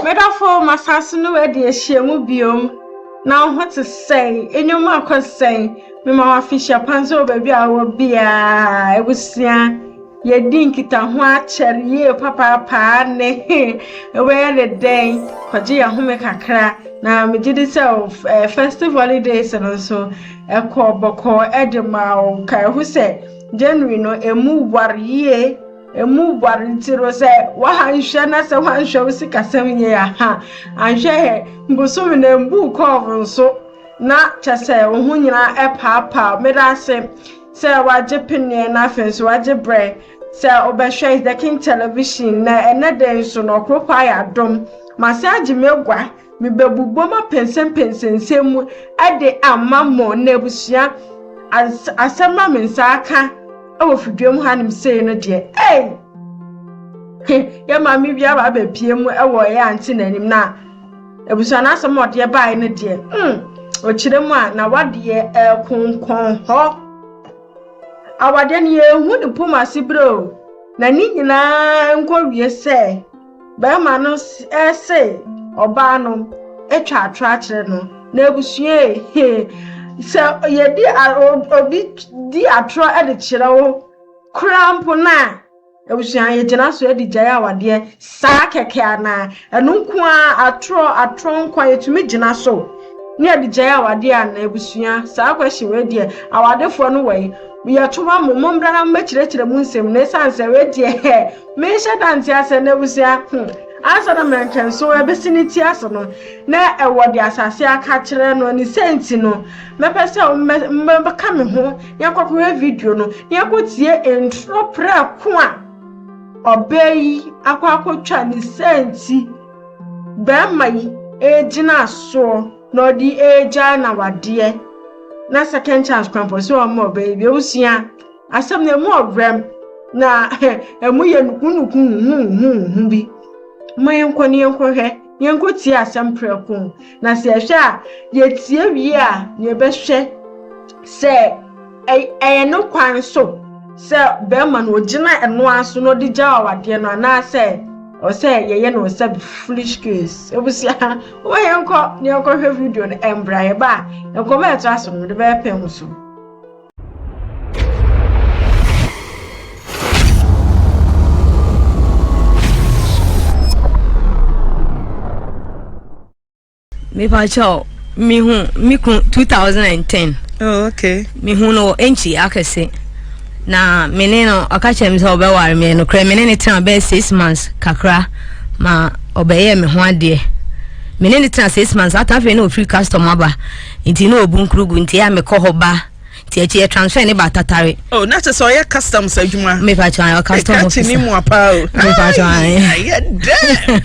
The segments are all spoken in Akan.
Medɔfo, m'asaase no adi ahyiamu biom, na wo ho te sɛn? Enyom akɔ sɛn? Mema wo afehyia pa nso wɔ baabi a wɔ biara. Abusua, yɛdi nkitaho akyɛr yie papaapa ne wobɛyɛ ne dɛn? Kɔgye yɛn home kakra. Na megye di sɛ eh, festive holidays no nso ɛkɔɔ bɔkɔɔ de ma wo. Ka ɛho sɛ January no emu war yie. Emu war nti no sɛ woanhwɛ na sɛ woanhwɛ wo sikasɛm yie a ha anhwɛ hɛ bosome na mbu kɔɔvo nso na kyɛ sɛ wo ho nyinaa ɛpaapaa. Meda ase sɛ wagye peneɛ na afei nso wagye berɛ sɛ wobɛhwɛ The King Television na ɛnɛ dɛn nso no ɔkoro paa yɛ adom mase agye m'agua mebɛbobɔ mu apɛnsɛmpɛnsɛ nsɛm mu de ama mo na abusua asɛm a me nsa aka wɔ fidua mu hanom sei no deɛ ei yɛ maame bi aba abɛpie mu wɔ yɛ ante n'anim na abusua no asɛm a ɔdeɛ baeɛ no deɛ mm ɔkyerɛ mu a na wadeɛ ɛkonkɔn hɔ awadeɛ no yɛhu ne pom ase berɛ o na ne nyinaa nkɔwie sɛ Barima no se ɔbaa no atwa atorɔ akyerɛ no. Na abusua e, sɛ yɛdi obi di atorɔ de kyerɛ wo koraa mpo no a, abusua yɛgyina so de gyae awadeɛ saa kɛkɛ anaa? Ɛno nko ara atorɔ atorɔ nko a yɛtumi gyina so ne yɛde gyae awadeɛ anaa abusua? Saa question wei deɛ awadefoɔ no wɔ yi yɛto ma mo mommra na mommɛkyerɛkyerɛ mu nsɛm na ɛsiane sɛ wei deɛ Menhyɛ da nte aseɛ na abusua hmm ansa na mmerɛnkɛnso ɛbɛsi ne ti ase no na ɛwɔ de asase aka kyerɛ no ne sɛ nti no mɛpɛ sɛ mmɛka me ho na yɛakɔkɔhwɛ video no na yɛakɔtie ntorɔ prɛko a ɔbaa yi akɔ akɔtwa ne sɛ nti bɛrima yi ɛgyina soɔ na ɔde ɛregyae na wadeɛ na second chance kwan pɔ sɛ ɔma ɔbaa yi bi abusua Asɛm no, emu ɔwerɛm, na emu yɛ nukunuku huhuhuhu bi. Momma yɛnkɔ na yɛnkɔhwɛ, na yɛnkɔtie asɛm prɛko. Na sɛ yɛhwɛ a, yɛtie wie a, na yɛbɛhwɛ sɛ ɛyɛ ne kwan so sɛ bɛrima no ɔgyina ɛno ara so na ɔde gya awadeɛ no anaasɛ ɔsɛ yɛyɛ no sɛ foolish case. Abusua, momma yɛnkɔ na yɛnkɔhwɛ video no ɛmbra yɛba a, nkɔmmɔ a ɛtoa so no mede bɛyɛ pɛn ho so. Mepakyɛw, mehu me kun 2010. Oh, okay. Mehu no wɔ Enchi akɛse. Na me ne no ɔka kyerɛ me sɛ ɔbɛware me nokorɛ me ne ne tena bɛyɛ six months kakra ma ɔbɛyɛɛ me ho adeɛ. Me ne ne tena 6 months ata afei na ofiri custom aba. Nti na obu nkurugu nti a mekɔ hɔ ba nti akyi yɛ transfer ne ba tatare. Oh, na kyerɛ sɛ ɔyɛ customs adwuma. Mepa kyɛw ayɛ custom officer. Ɛka ne mu apa o. Mepa kyɛw ayɛ. Ayɛ dɛ.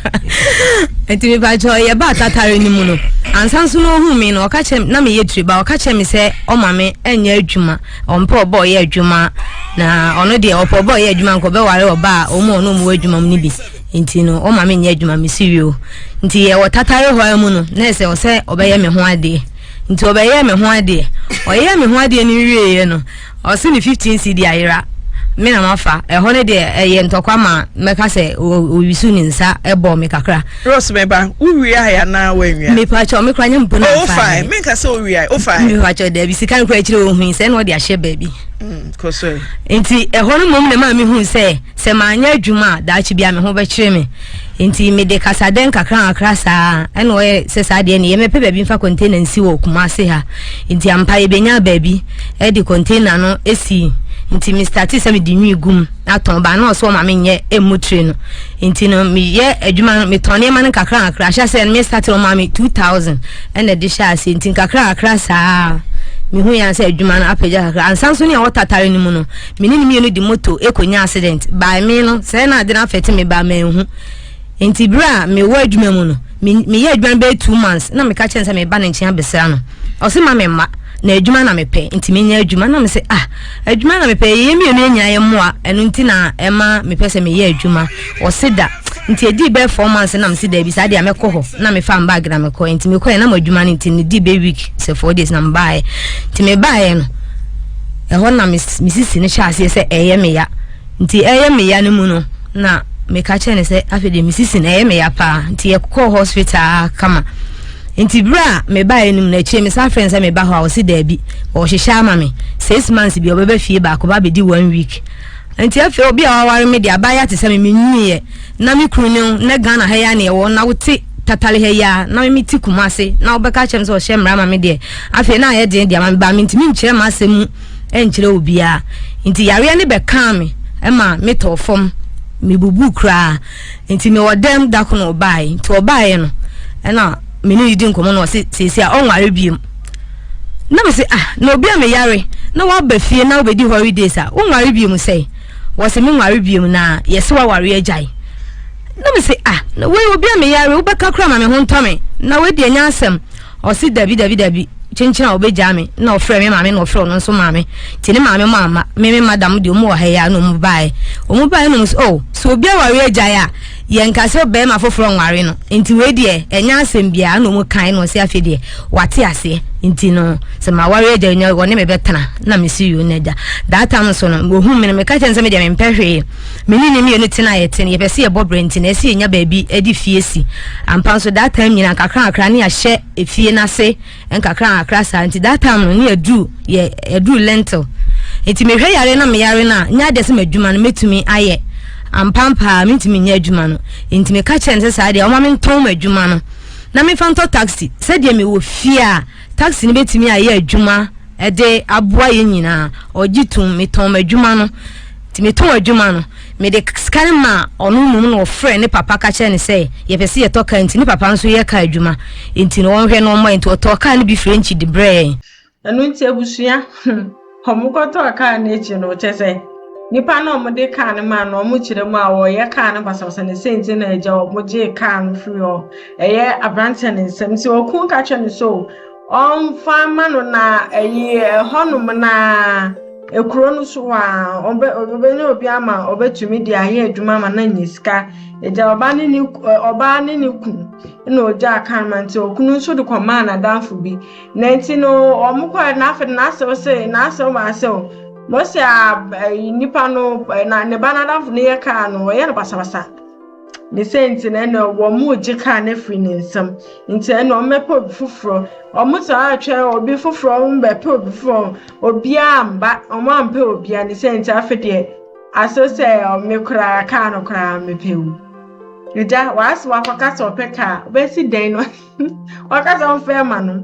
Nti mepa kyɛw yɛ ba tatare ne mu no. Ansa nso na ohun mi no ɔka kyerɛ na meyɛ tiri ba ɔka kyerɛ me sɛ ɔma me ɛnyɛ adwuma ɔmpɛ ɔbɔ ɔyɛ adwuma na ɔno deɛ ɔpɛ ɔbɔ ɔyɛ adwuma nka ɔbɛware ɔba a ɔmu ɔno ɔmu wɔ adwuma mu no bi. Nti no ɔma me nyɛ adwuma me si wie o. Nti yɛwɔ tatare hɔ ara mu no na ɛsɛ ɔsɛ ɔbɛyɛ me ho adeɛ. Nti ɔbɛyɛɛ me ho adeɛ. Ɔyɛɛ me ho adeɛ no wieeɛ no ɔse ne 15 cedi ayera. Me na mafa. Ɛhɔ no deɛ ɛyɛ ntɔkwa ma mɛka sɛ ɔwisu ne nsa bɔɔ me kakra. Rose me ba, wo wiae anaa wanwia? Mepakyɛw, me kora nyɛ mpo na Oh, mfae. wofae. Menka sɛ wowiae, wofae. Mepakyɛw, daabi, sika no kora akyire ɔhui sɛ na ɔde ahyɛ baabi. Kɔ so ɛ. Nti ɛhɔ no mmom na ɛmaa mehui sɛ Sɛ manyɛ adwuma a, daakye biara me ho bɛkyere me. Enti mede kasadɛn nkakrankakra saa ɛna ɔyɛ sɛ saa deɛ ne yɛmɛpɛ baabi mfa container nsi wɔ Kumasi ha. Nti ampa yɛbɛnyaa baabi de container no si. Nti me starte sɛ mede nwi gum atɔn baa na ɔsɛ ɔma menyɛ ɛmmu tire no. Nti no meyɛ adwuma no metɔn nneɛma no nkakrankakra. Ahyɛ sɛ no me starte no ɔmaa me 2000 ɛna ɛde hyɛ aseɛ. Nti nkakrankakra saa mehu yɛn sɛ adwuma no apagya kakra. Ansa nso ne a wɔtatare no mu no Me ne no mmienu de moto kɔnya accident by me no sɛɛ na ade no affect me ba manhu nti berɛ a mewɔ adwuma mu no meyɛ adwuma no bɛyɛ 2 months na meka kyerɛ no sɛ meba ne nkyɛn abɛsra no ɔse ma me mma na adwuma na mepɛ nti menya adwuma na mese ah adwuma na mepɛ yɛyɛ mmienu yɛ nyinaa yɛ mmoa ɛno nti na ɛma mepɛ sɛ meyɛ adwuma ɔse da nti ɛdii bɛyɛ 4 months na mese daabi saa deɛ mɛkɔ hɔ na mefa mbag na mekɔ nti mekɔɛ na mo adwuma no nti ne di bɛ week sɛ 4 days na mebaeɛ nti mebaeɛ no ɛhɔ na me sisi no hyɛ aseɛ sɛ ɛyɛ me ya nti ɛyɛ me ya no mu no na meka kyerɛ no sɛ afei deɛ me sisi no ɛyɛ me ya paa nti yɛkɔɔ hospital kama. Nti berɛ a mebaeɛ no mu no akyire mesan frɛ no sɛ meba hɔ a ɔse daabi ɔhyehyɛ ama me 6 months bi ɔbɛba fie baako ba bɛdi one week. Nti afei obi a waware me deɛ abaayewa te sɛ me, menyiniiɛ na me kunu no na Ghana ha yi a na yɛwɔ na wote Tatale ha yi a na me te Kumase na wobɛka kyerɛ me sɛ ɔhyɛ mmara ma me deɛ, afei na ayɛ den deɛ ama me baa mentumi nkyerɛ m'asɛm mu nkyerɛ obiara. Nti yareɛ no bɛkaa me ma metɔɔ fam, mebubu koraa. Nti mewɔ dɛm da ko na ɔbaeɛ. Nti ɔbaeɛ no ɛna me ne no di nkɔmmɔ na ɔse seesei a ɔnware biom. Na me se, ah, na obi a meyare na waba fie na wobɛdi holidays a wonware biom sɛe? Wɔse menware biom na yɛse waware agyae. Na me se, ah, na wei obi a meyare wobɛka koraa ma me ho ntɔ me na wei deɛ nyɛ asɛm. Ɔse dabi dabi dabi, kyenkyen a ɔbɛgyaa me. Na ɔfrɛ me maame na ɔfrɛ ɔno nso maame. Nti ne maame mo amma me me madam deɛ ɔmu wɔ ha yi a na ɔmu baeɛ. Ɔmu baeɛ na ɔmu sɛ, oh, sɛ obi aware agyae a yɛnka sɛ bɛrima foforɔ nware no, nti wei deɛ ɛnyɛ asɛm biara. Na ɔmu kae na ɔse afei deɛ wate aseɛ, nti no sɛ maware agyae nya ɔne me bɛtena. Na me si yo na agya that time nso no wɔhu me no meka kyerɛ no sɛ me deɛ mempɛ hwee. Me ne ne mmienu tena a yɛte no yɛpɛ sɛ yɛbɔ brɛ nti na ɛsɛ yɛnya baabi de fie si. Ampa nso that time nyinaa nkakra nkakra ne yɛahyɛ efie no ase nkakra nkakra saa. Nti that time no ne yɛduru yɛ yɛduru lentil. Nti mehwɛ yare na meyare no a nyɛ adeɛ sɛ m'adwuma no mɛtumi ayɛ. Ampampaa mentumi nyɛ adwuma no. Nti meka kyerɛ no sɛ saa deɛ ɔma mentɔn m'adwuma no na memfa ntɔ taxi sɛdeɛ mewɔ fie a taxi no bɛtumi ayɛ adwuma de aboa yɛn nyinaa. Ɔgye tom, metɔn m'adwuma no. Nti metɔn adwuma no, mede sika no maa ɔno mmom na ɔfrɛɛ ne papa ka kyerɛɛ no sɛ yɛpɛ sɛ yɛtɔ kaa nti ne papa nso yɛ kaa adwuma nti no ɔnhwɛ na ɔmmɔ yɛn. Nti ɔtɔɔ kaa no bi French de brɛɛ yɛn. Ɛno nti abusua, wɔkɔtɔɔ kaa no akyi no, kyerɛ sɛ nipa no a wɔde kaa no maa no, wɔkyerɛ mu a wɔyɛ kaa no basabasa ne sɛ nti na agya wɔgyee kaa no firi hɔ. Ɛyɛ aberanteɛ ne nsam. Nti ɔkun ka kyerɛ no so ɔmfa ma no na ɛyi ɛhɔnom na ekuro no so hɔ a ɔbɛ ɔbɛnya obi ama ɔbɛtumi de ayɛ adwuma ama no anya sika. Agya ɔbaa ne ne kun na ogyaa kaa no ma nti okunu nso de kɔmaa n'adamfo bi. Na nti no wɔn kɔɛ na afei n'asɛw sɛ n'asɛw ma asɛw mose a ɛyi nipa no na ne ba n'adamfo no yɛ kaa no ɔyɛ no basabasa. Ne sɛ nti na ɛna wɔn gye kaa no afiri ne nsam. Nti ɛna wɔn bɛpɛ obi foforɔ. Wɔn saa atwɛn obi foforɔ, wɔn bɛpɛ obi foforɔ. Obiara mba, wɔn ampɛ obiara. Ne sɛ nti afei deɛ asɛ sɛ me koraa kaa no koraa mepɛ o. Agya w'asɛ wakɔka sɛ ɔpɛ kaa wobɛsi dɛn no waka sɛ ɔmfɛ ma no.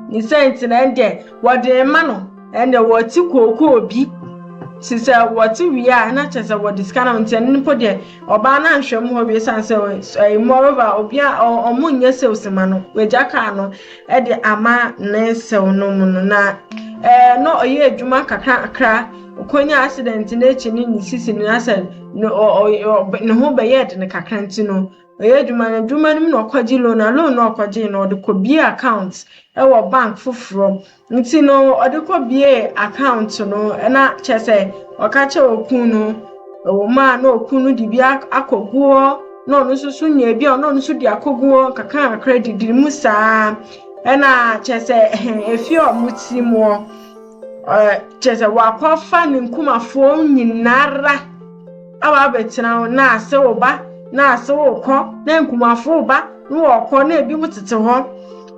Ne sɛ nti na ɛndeɛ wɔde ma no ɛndeɛ wɔte kookoo bi si sɛ wɔte wie a na kyerɛ sɛ wɔde sika no nti ɛno mpo deɛ ɔbaa no anhwɛ mu hɔ wie san sɛ ɛyi moreover obi a ɔmo nyɛ sales ma no wagya kaa no ɛde ama ne sew no mu no na na ɔyɛ adwuma kakra kakra okonya accident n'akyi ne ne sisi no asɛ ne ɔ ɔ ne ho bɛyɛ de ne kakra nti no ɔyɛ adwuma no adwuma no mu na ɔkɔgye loan na loan na ɔkɔgye no ɔde kɔbie account ɛwɔ bank foforɔ. Nti no ɔde kɔbie account no na kyerɛ sɛ ɔka kyerɛ okun no ɛwɔ mu a na okun no de bi akɔgu hɔ na ɔno nso so nya bi a ɔno nso de akɔgu hɔ kakra kakra didi mu saa. Ɛna kyerɛ sɛ efie a ɔmo ti mu hɔ kyerɛ sɛ wakɔfa ne nkumafoɔ nyinara a wabɛtena hɔ na ase wo ba na ase wo kɔ na nkumafoɔ ba na wɔkɔ na ebi mo tete hɔ.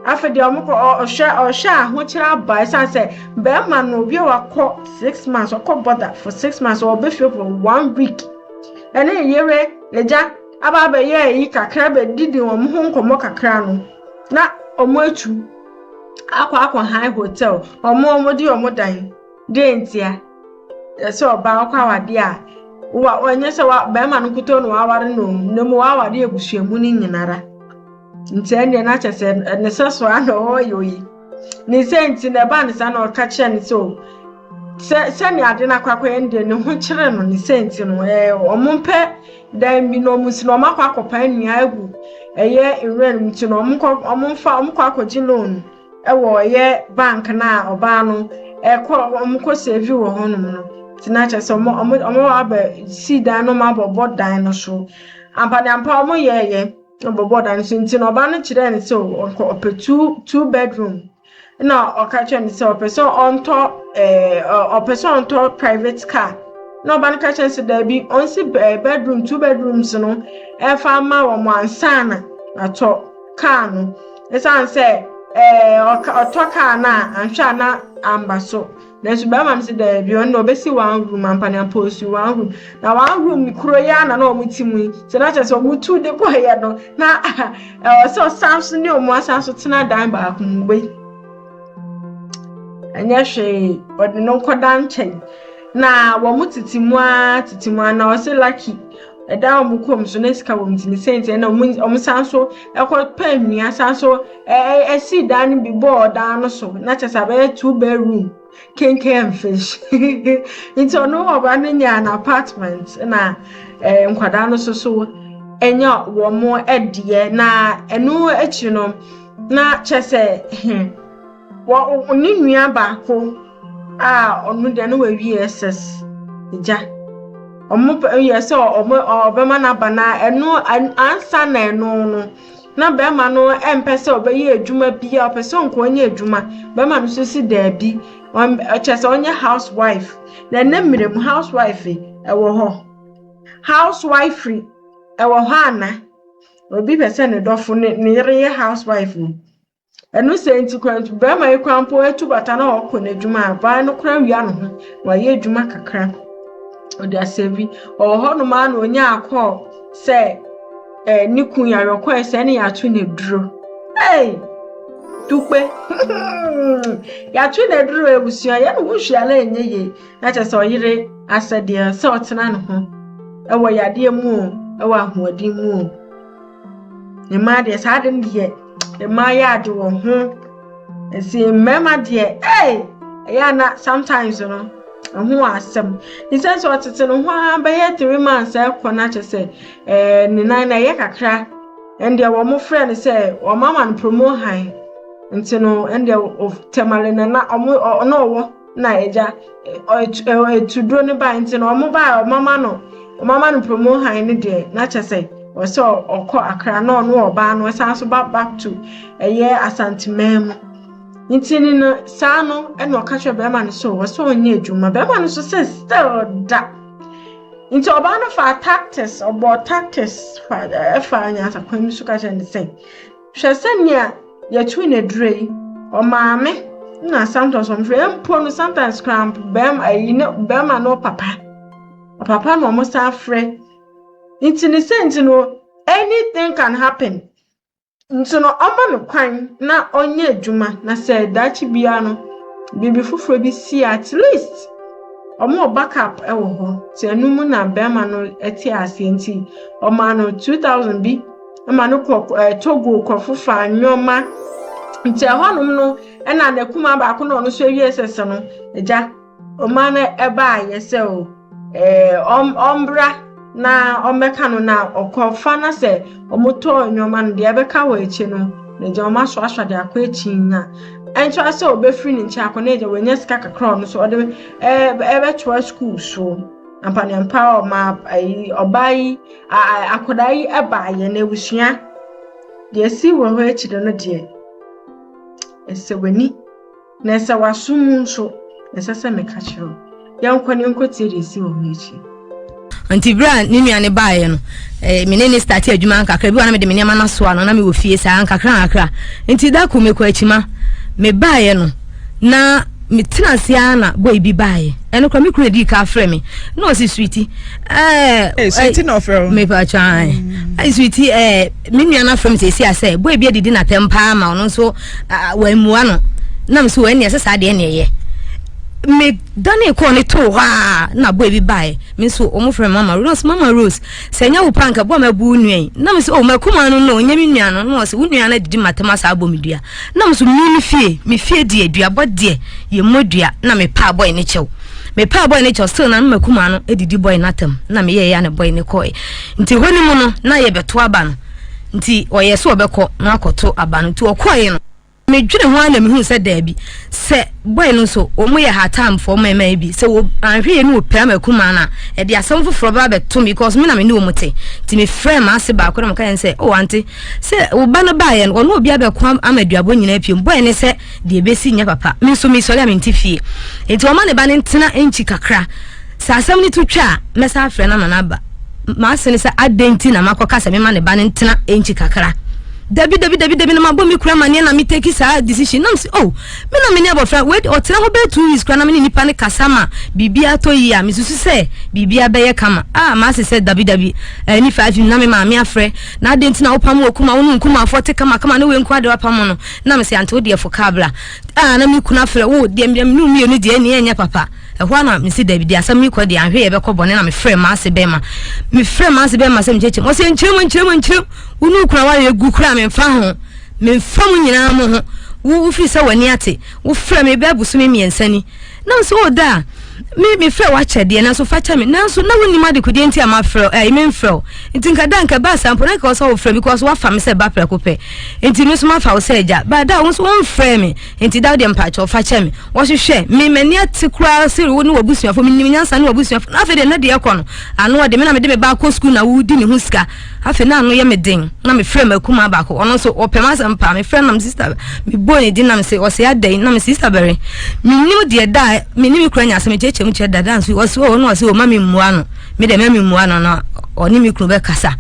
Afei deɛ ɔmo kɔ ɔhwɛ ahokyere aba ɛsan sɛ bɛrima no obi a wakɔ 6 months ɔkɔ border for 6 months ɔbɛ fie for one week ɛne yere agya aba abɛyɛ ayi kakra bɛdidi wɔn ho nkɔmɔ kakra no na ɔmo atu akɔ han hotel ɔmo de ɔmo dan deɛ ntia ɛsɛ ɔbaa ɔkɔ awadeɛ a wa ɔnyɛ sɛ wa bɛrima no nkutoo na waware no na mu waware abusuamu no nyinara. Nti ɛnneɛ na kyerɛ sɛ ne sɛ so ana ɔyɛ oyi ne sɛ nti na ɛbaa ne saa na ɔka kyerɛ ne sɛ o sɛ sɛnea ade no akɔ akɔyɛ no deɛ ne ho kyerɛ no. Ne sɛ nti no ɔmo mpɛ dan bi na ɔmo si na ɔmo akɔ akɔpa nnua agu ɛyɛ nwura no mu nti na ɔmo kɔ ɔmo mfa ɔmo kɔ akɔgye loan ɛwɔ ɛyɛ bank na ɔbaa no ɛkɔ ɔmo kɔ save wɔ hɔnom no. Nti na kyerɛ sɛ ɔmo aba si dan no ɔmo abɔbɔ dan no so ampaneampa ɔmo yɛɛyɛ ɔbɔbɔ dan no so. Nti na ɔbaa no kyerɛɛ no sɛ ɔnkɔ ɔpɛ two bedroom na ɔka kyerɛ no sɛ ɔpɛ sɛ ɔntɔ private car. Na ɔba no ka kyerɛ sɛ daabi, ɔnsi bedroom, two bedrooms no ɛfa ama wɔn ansa na atɔ kaa no. Ɛsiane sɛ ɔtɔ kaa no a, anhwɛ a na amba so. Nanso bɛrima no sɛ daabi, ɔno na ɔbɛsi one room ampa ne ampa osi one room. Na one room kuro yi ara na na wɔn ti mu yi. Sɛ na kyerɛ sɛ wɔn tu de kɔeɛ no, na ɛwɔ sɛ ɔsan so ne wɔn asan so tena dan baako mu wei. Ɛnyɛ hwee, ɔde no nkɔda nkyɛn. Na wɔn tete mu ara tete mu ara na ɔsɛ lucky. Ɛdan a wɔn kɔm so na sika wɔm ti ne sɛnti ɛna wɔn san so ɛkɔ pɛ nnua san so ɛsi dan no bi bɔɔ dan no so na kyerɛ sɛ abɛyɛ two bedroom kenken and fish. Nti ɔno ɔbaa no nya an apartment na nkwadaa no nso so ɛnya wɔn ɛdeɛ. Na ɛno akyi no, na kyerɛ sɛ wɔ ne nua baako a ɔno deɛ no wawie SS gya. Ɔmo yɛ sɛ ɔmo ɔbɛma n'aba na ɛno ansa na ɛno no na bɛrima no ɛmpɛ sɛ ɔbɛyɛ adwuma bi a ɔpɛ sɛ ɔnkɔ ɔnyɛ adwuma. Bɛrima no nso si daabi, ɔkyerɛ sɛ ɔnyɛ housewife. Na ɛnɛ mmerɛ mu housewife ɛwɔ hɔ. Housewifery ɛwɔ hɔ ana? Obi pɛ sɛ ne dɔfo ne yere yɛ housewife o. Ɛno sɛ nti kora bɛrima yi kora mpo atu bata na ɔkɔ n'adwuma a, baa no kora wia ne ho wayɛ adwuma kakra. Ɔde asɛbi ɔwɔ hɔnom a na onya akɔɔ sɛ ne kun yare ɔkɔɛ sɛ ne yɛato n'aduro. Hey! Tukpe! Yɛato n'aduro abusua, yɛne ho hwea na ɛnyɛ yie. Na kyerɛ sɛ ɔyere asɛdeɛ sɛ ɔtena ne ho ɛwɔ yadeɛ mu o, ɛwɔ ahoɔden mu o. Mmaa deɛ saa de no deɛ mmaa yɛ ade wɔ ho. Nti mmarima deɛ, hey! Ɛyɛ ana sometimes no, ɛho wɔ asɛm. Nti sɛ ɔtete ne ho ara bɛyɛ 3 months ɛkɔ na kyerɛ sɛ ne nan na ɛyɛ kakra. Ɛndeɛ wɔn frɛ no sɛ wɔn ama no promo han. Nti no ɛndeɛ Tamale na na ɔmo ɔno ɔwɔ na agya ɛtuduro no ba nti no ɔmo ba a ɔmo ama no promo han no deɛ na kyerɛ sɛ ɔsɛ ɔkɔ Accra na ɔno ɔbaa no ɔsan so ba back to ɛyɛ Asanteman mu. Nti ni no saa no ɛna ɔka kyerɛ bɛrima no sɛ ɔwɔ sɛ ɔnyɛ adwuma. Bɛrima no nso sɛ still da. Nti ɔbaa no fa tactics, ɔbɔ tactics fa ɛfa nyansakwan bi so ka kyerɛ no sɛ hwɛ sɛnea yɛtu n'aduro yi, ɔmaame na sometimes ɔmfrɛ mpo no, sometimes koraa bɛrima ayi ne bɛrima no papa papa na ɔmo san frɛ. Nti ne sɛ nti no anything can happen. Nti no ɔma no kwan na ɔnyɛ adwuma na sɛ daakye biara no biribi foforɔ bi si, at least ɔmo wɔ backup ɛwɔ hɔ. Nti ɛno mu na bɛrima no ɛte aseɛ nti ɔma no 2,000 bi ɛma no kɔ Togo kɔfofa nneɛma. Nti ɛhɔnom no ɛna n'akuma baako na ɔno nso awie sɛsɛ no agya ɔma no ɛbaayɛ sɛ o ɔmbra na ɔmmɛka no na ɔkɔfa na sɛ ɔmotɔɔ nneɛma no deɛ ɛbɛka wɔ akyi no na agya ɔmo asoasoa de akɔ akyi na ɛnkyerɛ sɛ ɔbɛfiri ne nkyɛn akɔ na agya wɔanya sika kakra ɔno so ɔde ɛbɛtoa school so. Ampaneampa ɔma ayi ɔbaa yi akwadaa yi ɛbaayɛ na abusua deɛ esi wɔ hɔ akyire no deɛ ɛsɛ w'ani na ɛsɛ w'aso mu nso ɛsɛ sɛ meka kyerɛ wo. Yɛnkɔ ne nkɔtie deɛ esi wɔ hɔ akyi. Nti bere a ne nua ne baeɛ no, me ne ne start adwuma nkakra bi wɔ na mede me nneɛma no asoa no na mewɔ fie saa nkakra nkakra. Nti da ko mekɔ akyima mebaeɛ no na metena ase ara na boy bi baeɛ. Ɛno kora me kunu edi ka frɛ me na ɔsi, "Sweetie," Sweetie na ɔfrɛ wo? Mepa twan sweetie, me nua no afrɛ me sɛ esi asɛ boy bi adidi n'atɛm paa ma ɔno nso wammua no nam so wɔn ɛsɛ saa deɛ ne ɛyɛ me dane kɔɔ ne too hɔ a na boy bi baeɛ. Me nso wɔn frɛ me Mama Rose. "Mama Rose, sɛ ɛnyɛ wo pa nka bɔ a mabu wo nua yi." Na me sɛ, "Oh, makuma no no ɔnyɛ me nua no." Na ɔsɛ, "Wo nua no adidi matam asa abɔ me dua." Na me so me fie deɛ duabɔ deɛ yɛmmɔ dua. Na me paa boy ne kyɛw, me paa boy ne kyɛw. Still na makuma no adidi boy n'atam na meyɛ ya ne boy ne kɔɛ. Nti hɔ ne mu no na yɛbɛto aba no nti ɔyɛ sɛ ɔbɛkɔ na akɔto aba no. Nti ɔkɔɛ no medwene ho ara na mehu sɛ daabi, sɛ boy no nso wɔn yɛ hatamfoɔ mmarima yi bi sɛ wɔ anhwɛ yɛ no wɔ pira ma kuma no a ɛde asɛm foforɔ bɛba bɛto me because me na me ne wɔn te. Nti mefrɛ m'ase baako na meka yɛn sɛ, "Oh auntie, sɛ wo ba no baeɛ no ɔno obi abɛko ama aduabɔ nyinaa piem boy ne sɛ deɛ ɛbɛsi nyɛ papa. Me nso mesɔre a mente fie nti ɔma ne ba no ntena nkyi kakra." Sɛ asɛm no to twa a, mɛsan afrɛ no ama no aba. M'ase ne sɛ adɛn nti na makɔka sɛ mema ne ba no ntena ɛnkyi kakra. Dabi dabi dabi dabi na mabɔ me kura amaneɛ na me take saa decision. Na mese oh, me na me ne abɔfra wei ɔtena hɔ bɛyɛ 2 weeks koraa na me ne nipa no kasa ma biribiara tɔ yie a, mesusu sɛ biribiara bɛyɛ kama. Ah, m'ase sɛ dabi dabi, ɛni 5 na me maame afrɛ na adɛn nti na wopam wɔ kuma wo ne nkumafoɔ te kama kama ne wei nko adeɛ wapam no. Na mese ante wo deɛ fo kaa bra. Ah, na me kunu afrɛ wo deɛ me ne mmienu deɛ ɛni ɛnyɛ papa. Ɛhɔ ara na mese dabi deɛ asɛm yi kɔ deɛ anhwɛ yɛbɛkɔ bɔne na mefrɛ m'ase bɛrima. Mefrɛ m'ase bɛrima sɛ mekyerɛkyerɛ mu. Ɔsɛ nkyerɛ mu nkyerɛ mu nkyerɛ mu. Wo ne wo kunu aware egu koraa memfa ho. Memfa mu nyinaa mo ho. Wo wofiri sɛ w'ani ate. Wofrɛ me bɛɛ bosome 3 ni. Na mese o da me mefrɛ w'akyɛ deɛ nanso fa kyɛ me. Nanso na wonim adekodeɛ nti a mafrɛ ɛyi memfrɛ wo. Nti nka da nka ɛbaa saa mpo na nka ɔsɛ wofrɛ because woafa me sɛ ba prɛko pɛ. Nti me nso mafa wo sɛ agya. Ba da wo nso womfrɛ me. Nti da wo deɛ mpakyɛw fa kyɛ me. Wɔhwehwɛ me, m'ani ate koraa sɛ wo ne w'abusuafo, menim nyansa ne w'abusuafo. Na afei deɛ na deɛ ɛkɔ no, ano ɔde me na mede me ba akɔ sukuu na wodi ne ho sika. Afei na ano yɛ me den, na mefrɛ m'akumaa baako, ɔno nso ɔpɛ m'asɛm paa. Mefrɛ no na me sista, mebɔɔ ne din na mese, ɔse adɛn? Na me sista bɛre, menim deɛ da a me ne me kura nya asɛm, mekyerɛkyerɛ mu kyerɛ dada nso, ɔse o, na ɔse o, ma memmua no, me deɛ ma memmua no na ɔne me kunu bɛkasa.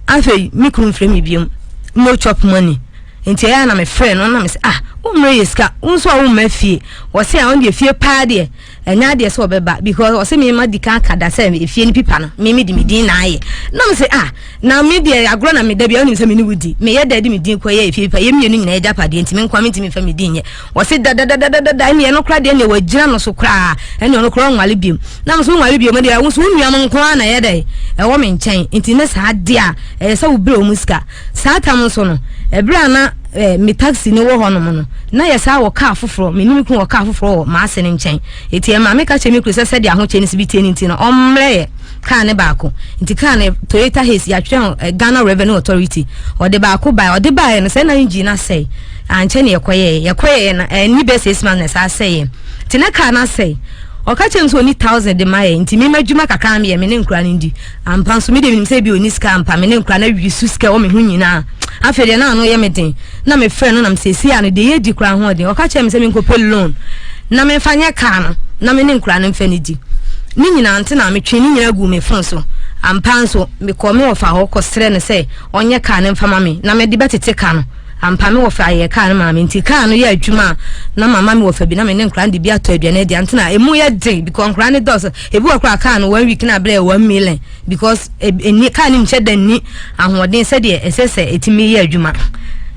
Afei me kunu mfrɛ me biom, no chop money. Nti ɛyɛ a na mefrɛ no na mese ah wo mmerɛ yɛ sika wo nso a womma fie. Ɔse a ɔno deɛ fie paa deɛ ɛnyɛ adeɛ sɛ ɔbɛba because ɔse me ma di kan aka da sɛ efie no pipa no me me de me din na ayɛ. Na mese ah na me deɛ agorɔ na meda bia wonim sɛ me ne wo di meyɛ dɛ de me din kɔ yɛ efie pipa yɛ mmienu nyinaa agyapadeɛ nti me nkoa mentumi mfa me din nyɛ. Ɔse dadadadadada ɛne ɛno koraa deɛ ɛne wagyina no so koraa ɛne ɔno koraa ɔnwale biom. Na mese wonwale biom deɛ wo nso wo nuanom nkoa na ɛyɛ dɛ ɛwɔ me nkyɛn nti ne saa deɛ a ɛyɛ sɛ wobrɛ wɔn sika. Saa tam nso no, bere a na me taxi no wɔ hɔnom no, na yɛsan wɔ kaa foforɔ. Me ne me kunu wɔ kaa foforɔ wɔ m'ase no nkyɛn. Enti ɛmaa meka kyerɛɛ me kunu sɛ sɛdeɛ ahokyɛ no si bi teɛ no nti no, ɔmmrɛ yɛ kaa no baako. Nti kaa no, Toyota Hiace, yɛatwerɛ ho Ghana Revenue Authority. Ɔde baako baeɛ. Ɔde baeɛ no, sɛ na engine no asɛe. Ankyɛ na yɛkɔyɛeɛ. Yɛkɔyɛeɛ no, anni bɛyɛ 6 months na ɛsan sɛeɛ. Nti na kaa no asɛe. Ɔka kyerɛɛ me sɛ ɔnni 1,000 de ma yɛn, nti me m'adwuma kakra a meyɛ, me ne nkwadaa no ndi. Ampa nso, me deɛ menim sɛ ebia ɔnni sika ampa, me ne nkwadaa no awi so sika ɛwɔ me ho nyinaa. Afei deɛ na ano yɛ me den. Na mefrɛ no na mesɛ seesei a no deɛ yɛdi koraa ho ɔden. Ɔka kyerɛɛ me sɛ menkɔpɛ loan na memfa nyɛ kaa no na me ne nkwadaa no mfa no di. Ne nyinaa nti na metwee ne nyinaa guu me fon so. Ampa nso, mekɔɔ me wɔfa hɔ kɔsrɛɛ no sɛ ɔnyɛ kaa no mfa ma me na mede bɛtete ka no. Ampa me wɔfa yɛɛ kaa no maa me nti kaa no yɛ adwuma a na mama me wɔfa bi na me ne nkwadaa no de bi atɔ aduane adi. Ante na emu yɛ den because nkwadaa no dɔɔso. Ebi wɔ koraa kaa no one week na abrɛ yɛ 1 million because ɛni kaa no nhyɛ da nni ahoɔden sɛdeɛ ɛsɛ sɛ ɛtumi yɛ adwuma.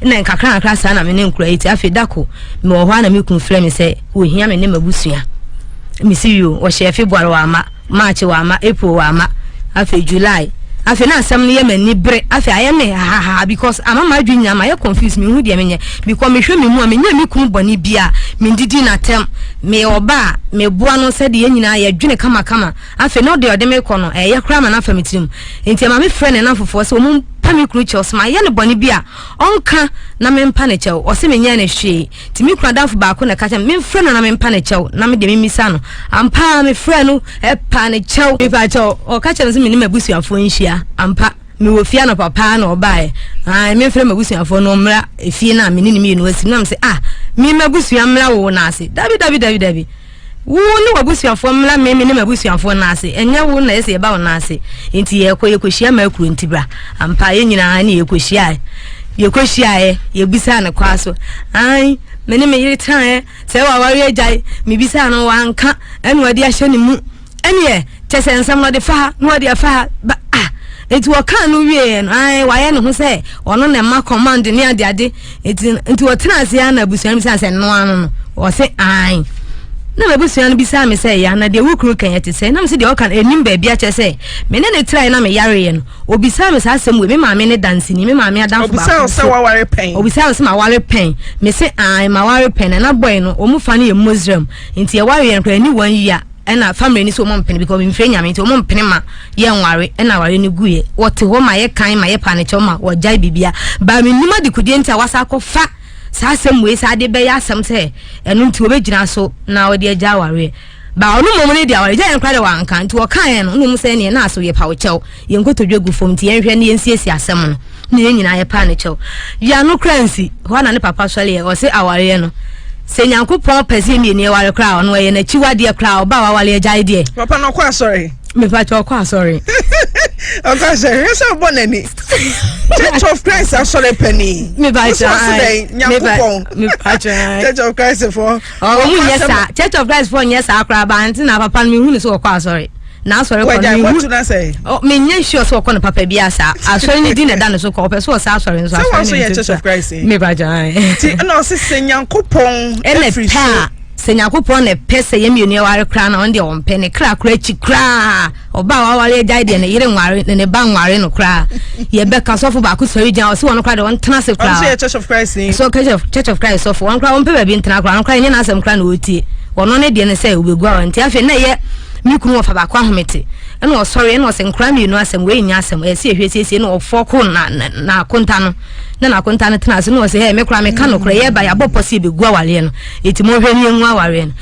Na nkakra nkakra saa na me ne nkwadaa yi ti. Afei dako mewɔ hɔ a na me kunu frɛ me sɛ wɔhia me ne m'abusua. Mesi yo, wɔhyɛ February wɔ ama, March wɔ ama, April wɔ ama, afei July. Afei na asɛm no yɛ m'ani bere. Afei ayɛ me hahaha because ama m'adwene nyinaa mayɛ confused, menhu deɛ menyɛ because mehwɛ me mu a menyɛ me kunu bɔne bia, mendidi n'atɛm, meyɛ ɔba a meboa no sɛdeɛ yɛn nyinaa yɛdwene kamakama. Afei na ɔde ɔde me kɔ no ɛyɛ koraa ma no afa me tirim. Nti ɛma mefrɛ ne nnamfofoɔ sɛ wɔn mpa me kunu kyɛw, sɛ mayɛ no bɔne bi a ɔnka na mempa ne kyɛw. Ɔse menyɛɛ no hwee. Nti me kunu adamfo baako na ɛka kyerɛ me memfrɛ no na mempa ne kyɛw na me deɛ memmisa no. Ampa ara mefrɛɛ no paa ne kyɛw. Mepa kyɛw, ɔka kyerɛ me sɛ me ne m'abusuafoɔ nhyia. Ampa, mewɔ fie anɔpa paa na ɔbaeɛ. Ae, memfrɛ m'abusuafoɔ no ɔmmra efie no a me ne ne mmienu asi no. Na mese, ah, me m'abusua mmra wo nan ase? Dabi, dabi, dabi, dabi. Wo ne w'abusuafoɔ mmra me, me ne m'abusuafoɔ nan ase. Ɛnyɛ wo na ɛsɛ yɛba wo nan ase. Nti yɛkɔ, yɛkɔhyia m'akuro nti bra. Ampa, yɛn nyinaa ne yɛkɔhyiaeɛ. Yɛkɔhyiaeɛ, yɛbisaa no kwaa so. Ae, me ne me yere tenaeɛ, sɛ waware agyae. Mebisaa no, wanka, ɛna ɔde ahyɛ ne mu. Ɛneɛ, kyɛ sɛ nsɛm no ɔde fa ha, na ɔde afa ha. Ba, ah, nti wɔkaa no wieɛ no, ae, wayɛ ne ho sɛ ɔno na ɛma command ne adeade. Nti, nti ɔtena ase ara na abusua no bisaa sɛ noa no no, ɔse ae. Na m'abusua no bisaa me sɛ, ya, na deɛ wo kunu ka yɛ te sɛ? Na mese deɛ ɔka no, ɛnim baabi akyɛ sɛ me ne no trae na meyareeɛ no. Obisaa me saa asɛm wei, me maame ne danseni, me maame adamfo baako Obisaa wo sɛ nso. waware pɛn? Obisaa me sɛ maware pɛn. Mese ae, maware pɛn. Na na boy no, wɔn fa no yɛ Muslim. Nti yɛware yɛn koraa, ɛnni 1 year. Ɛna family no sɛ wɔn mpene because memfrɛ Nyame nti wɔn mpene ma yɛnware. Ɛna aware no guiɛ. Wɔte hɔ ma yɛkan ma yɛpa no kyɛw ma wɔgyae biribiara. But mennim adekodeɛ nti a wasa akɔfa saa asɛm wei saa de bɛyɛ asɛm sɛ ɛno nti wɔbɛgyina so na wɔde agya awareɛ. Ba ɔno mmom no deɛ awaregyaeɛ no koraa deɛ wanka nti wɔkaeɛ no na ɔmu sɛ ɛneɛ na aso yɛpa wo kyɛw, yɛn nkotodwe gu fam nti yɛnhwɛ na yɛnsiesie asɛm no na yɛn nyinaa yɛpaa no kyɛw. Yɛ ano koraa nsi hɔ na ne papa sɔreɛ ɔse awareɛ no. Sɛ Nyankopɔn pɛ sɛ mmienu yɛware koraa ɔno ɛyɛ n'akyiwadeɛ koraa ɔba a waware agyae deɛ. Papa no ɔkɔ asɔre. Mepakyɛ ɔkɔ asɔre. Ɔkɔ asɔre hwɛ sɛ ɔbɔ n'ani. Church of Christ asɔre panin. Mepakyɛ ayi. Wosɔ Nyankopɔn. Mepakyɛ ayi. Church of Christ fo. Ɔmo nyɛ saa Church of Christ fo nyɛ saa koraa ba nti na papa no mehu ne sɛ ɔkɔ asɔre. N'asɔre kɔ no mehu. Menyɛ sure sɛ ɔkɔ no papa bi asa. Asɔre no di na ɛda ne so kɔ ɔpɛ sɛ ɔsa asɔre nso asɔre no. Sɛ wɔn nso yɛ Church of Christ. Mepakyɛ ayi. Ti ɛna ɔsɛ sɛ Nyankopɔn efiri so. Sɛ Nyankopɔn na ɛpɛ sɛ yɛn mmienu yɛware koraa na ɔno deɛ ɔmpɛ ne kra koraa akyi koraa ɔba a waware agyae deɛ ne yere nware ne ne ba nware no koraa yɛbɛka sɔfo baako sɔre gyina ɔsɛ wɔn koraa deɛ ɔntena ase koraa ɔno yɛ Church of Christ ni so Church of Christ sɔfo wɔn koraa wɔmpɛ baabi ntena koraa ɔno koraa ɛnyɛ n'asɛm koraa na ɔretie ɔno ne deɛ ne sɛ ɔbɛgu aware nti afei na ɛyɛ me kunu wɔfa baako ahomete ɛna ɔsɔre ɛna ɔsɛ nkora mmienu asɛm wei nyɛ asɛm ɛsɛ ɛhwɛ siesie na ɔfɔko na na akonta no na n'akonta no tena ase na ɔsɛ hɛ me koraa meka nokorɛ yɛba yɛabɔ pɔ sɛ yɛbɛgu awareɛ no Eti monhwɛ ne yɛngu awareɛ no.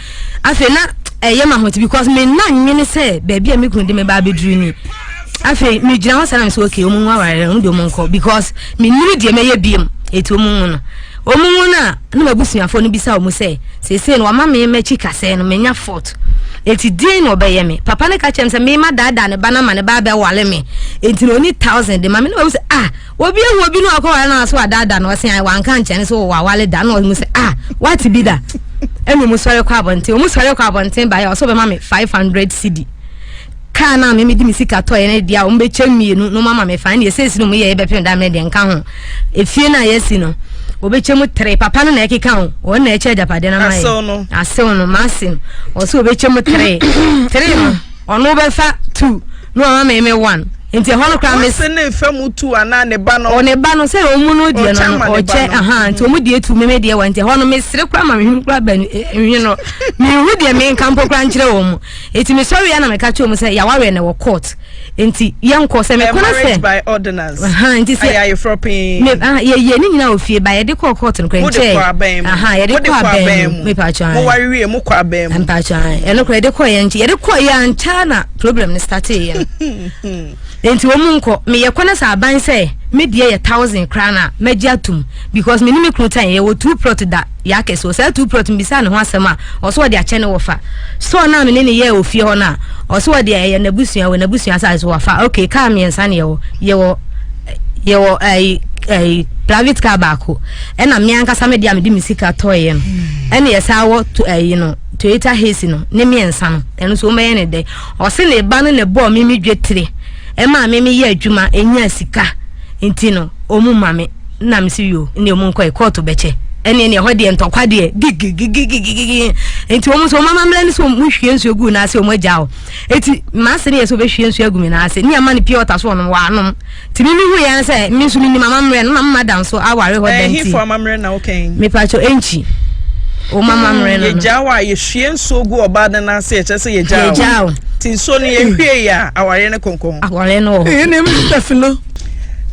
Afei na ɛyɛ ma ahote because me nna nwene sɛ baabi a me kunu de me ba abɛduru ni. Afei megyina hɔ saa na mesɛ okay ɔmo ngu awareɛ no, ɔmo deɛ ɔmo nkɔ because mennim deɛ mɛyɛ biom eti ɔmo ngu no. Ɔmo ngu no a na m'abusuafoɔ no bisa ɔmo sɛ seesei no wama me m'akyi kasɛɛ no manya fault eti deɛn na ɔbɛyɛ me. Papa no ka kyerɛ me sɛ me ma daadaa ne ba no ama ne ba abɛwale me enti na ɔni thousand de ma me na mahu sɛ ah Obi ehu obi no akɔware no so wadaadaa no ɔse ae wanka ankyerɛ no sɛ wawale da na ɔmo sɛ ah wate bi da ɛna ɔmo sɔre kɔ abɔnten ɔmo sɔre kɔ abɔnten baeɛ ɔsɛ ɔbɛma me 500 cedi kaa no a meme de me sika tɔeɛ no deɛ a ɔmo bɛkyɛ mmienu na ɔmo ama me fa ɛne ɛsɛsi no ɔmo yɛ yɛbɛpem da mmerɛ deɛ nka ho efie no a yɛasi no ɔbɛkyɛ mu tere papa no na ɛkeka ho ɔno na ɛkyɛ agyapadeɛ no ama yɛ asew no maase no ɔsɛ ɔbɛkyɛ mu tere tere no Ɔno bɛfa two na wama me me one nti ɛhɔ no koraa me. Wase ne nfa mu two anaa ne ba no. Ɔ ne ba no sɛ ɔmu no deɛ no no ɔkyɛ ahan nti ɔmu deɛ two me me deɛ one nti ɛhɔ no me sere koraa ma me hwene koraa bɛn nhwi no me hu deɛ me nka mpo koraa nkyerɛ wɔn mu eti me sɔre ya na me ka kyerɛ wɔn sɛ yawareɛ na ɛwɔ court nti yɛn kɔ sɛ me kɔ na sɛ. Marriage by ordinance. Nti sɛ ayɛ ayeforɔ pii. Me ah yɛ yɛ ne nyinaa wɔ fie ba yɛde kɔɔ court no koraa nkyɛn. Mo de kɔ abɛn mu. Ahan yɛde kɔ abɛn mu. Me pa kyɛw. Mo ware wie mo kɔ abɛn mu. Mpakyɛw ɛno koraa yɛde kɔɔ yɛn nkyɛn yɛde kɔɔ yɛn ankyɛ na problem no startee yɛn. Nti wɔn mu nkɔ meyɛ kɔ na sɛ aban sɛ me deɛ yɛ thousand koraa na mɛgye atum because me ne me kunu tan yɛwɔ two plot da yɛ akɛse wɔ saa two plot mbisa ne ho asɛm a ɔso ɔde akyɛ ne wɔfa store no a me ne ne yɛɛ wɔ fie hɔ no a ɔso ɔde ɛyɛ n'abusua wɔ n'abusua asase so wafa okay car mmiɛnsa ne yɛwɔ yɛwɔ yɛwɔ ɛyi ɛyi private car baako ɛna me ankasa me deɛ a mede me sika tɔeɛ no ɛna yɛsan wɔ to ɛyi no Toyota Hiace no ne mmiɛnsa no ɛno nso wɔbɛyɛ ne dɛ ɔse ne ba no na ɛbɔɔ me me dwe tire ɛmaa me meyɛ adwuma ɛnya sika nti no ɔmu ma me na me se yo ne ɔmu nkɔɛ kɔɔto bɛkyɛ ɛne ɛne ɛhɔ deɛ ntɔkwa deɛ gigigigigigigi nti wɔn nso wɔn amammerɛ no sɛ wɔn hwie nsuo gu n'ase wɔn agya hɔ eti m'ase no yɛ sɛ wɔbɛhwie nsuo agu me n'ase ne ama no pure water so wɔn wɔanom Nti me mehu yɛ sɛ me nso menim amammerɛ no na mama da nso aware hɔ da nti. Ɛhefo amammerɛ na woka yi? Mepakyɛ ɛnkyi. Wo mama amammerɛ no. Yɛgyaa wo a yɛhwie nsuo gu ɔbaa no nan ase ɛkyerɛ sɛ yɛgyaa wo. Yɛgyaa wo. Nti nsuo no yɛhwie yɛ a awareɛ no kɔnkɔn. Awareɛ no wɔ hɔ. Ɛyɛ na ɛmu sɛ filo.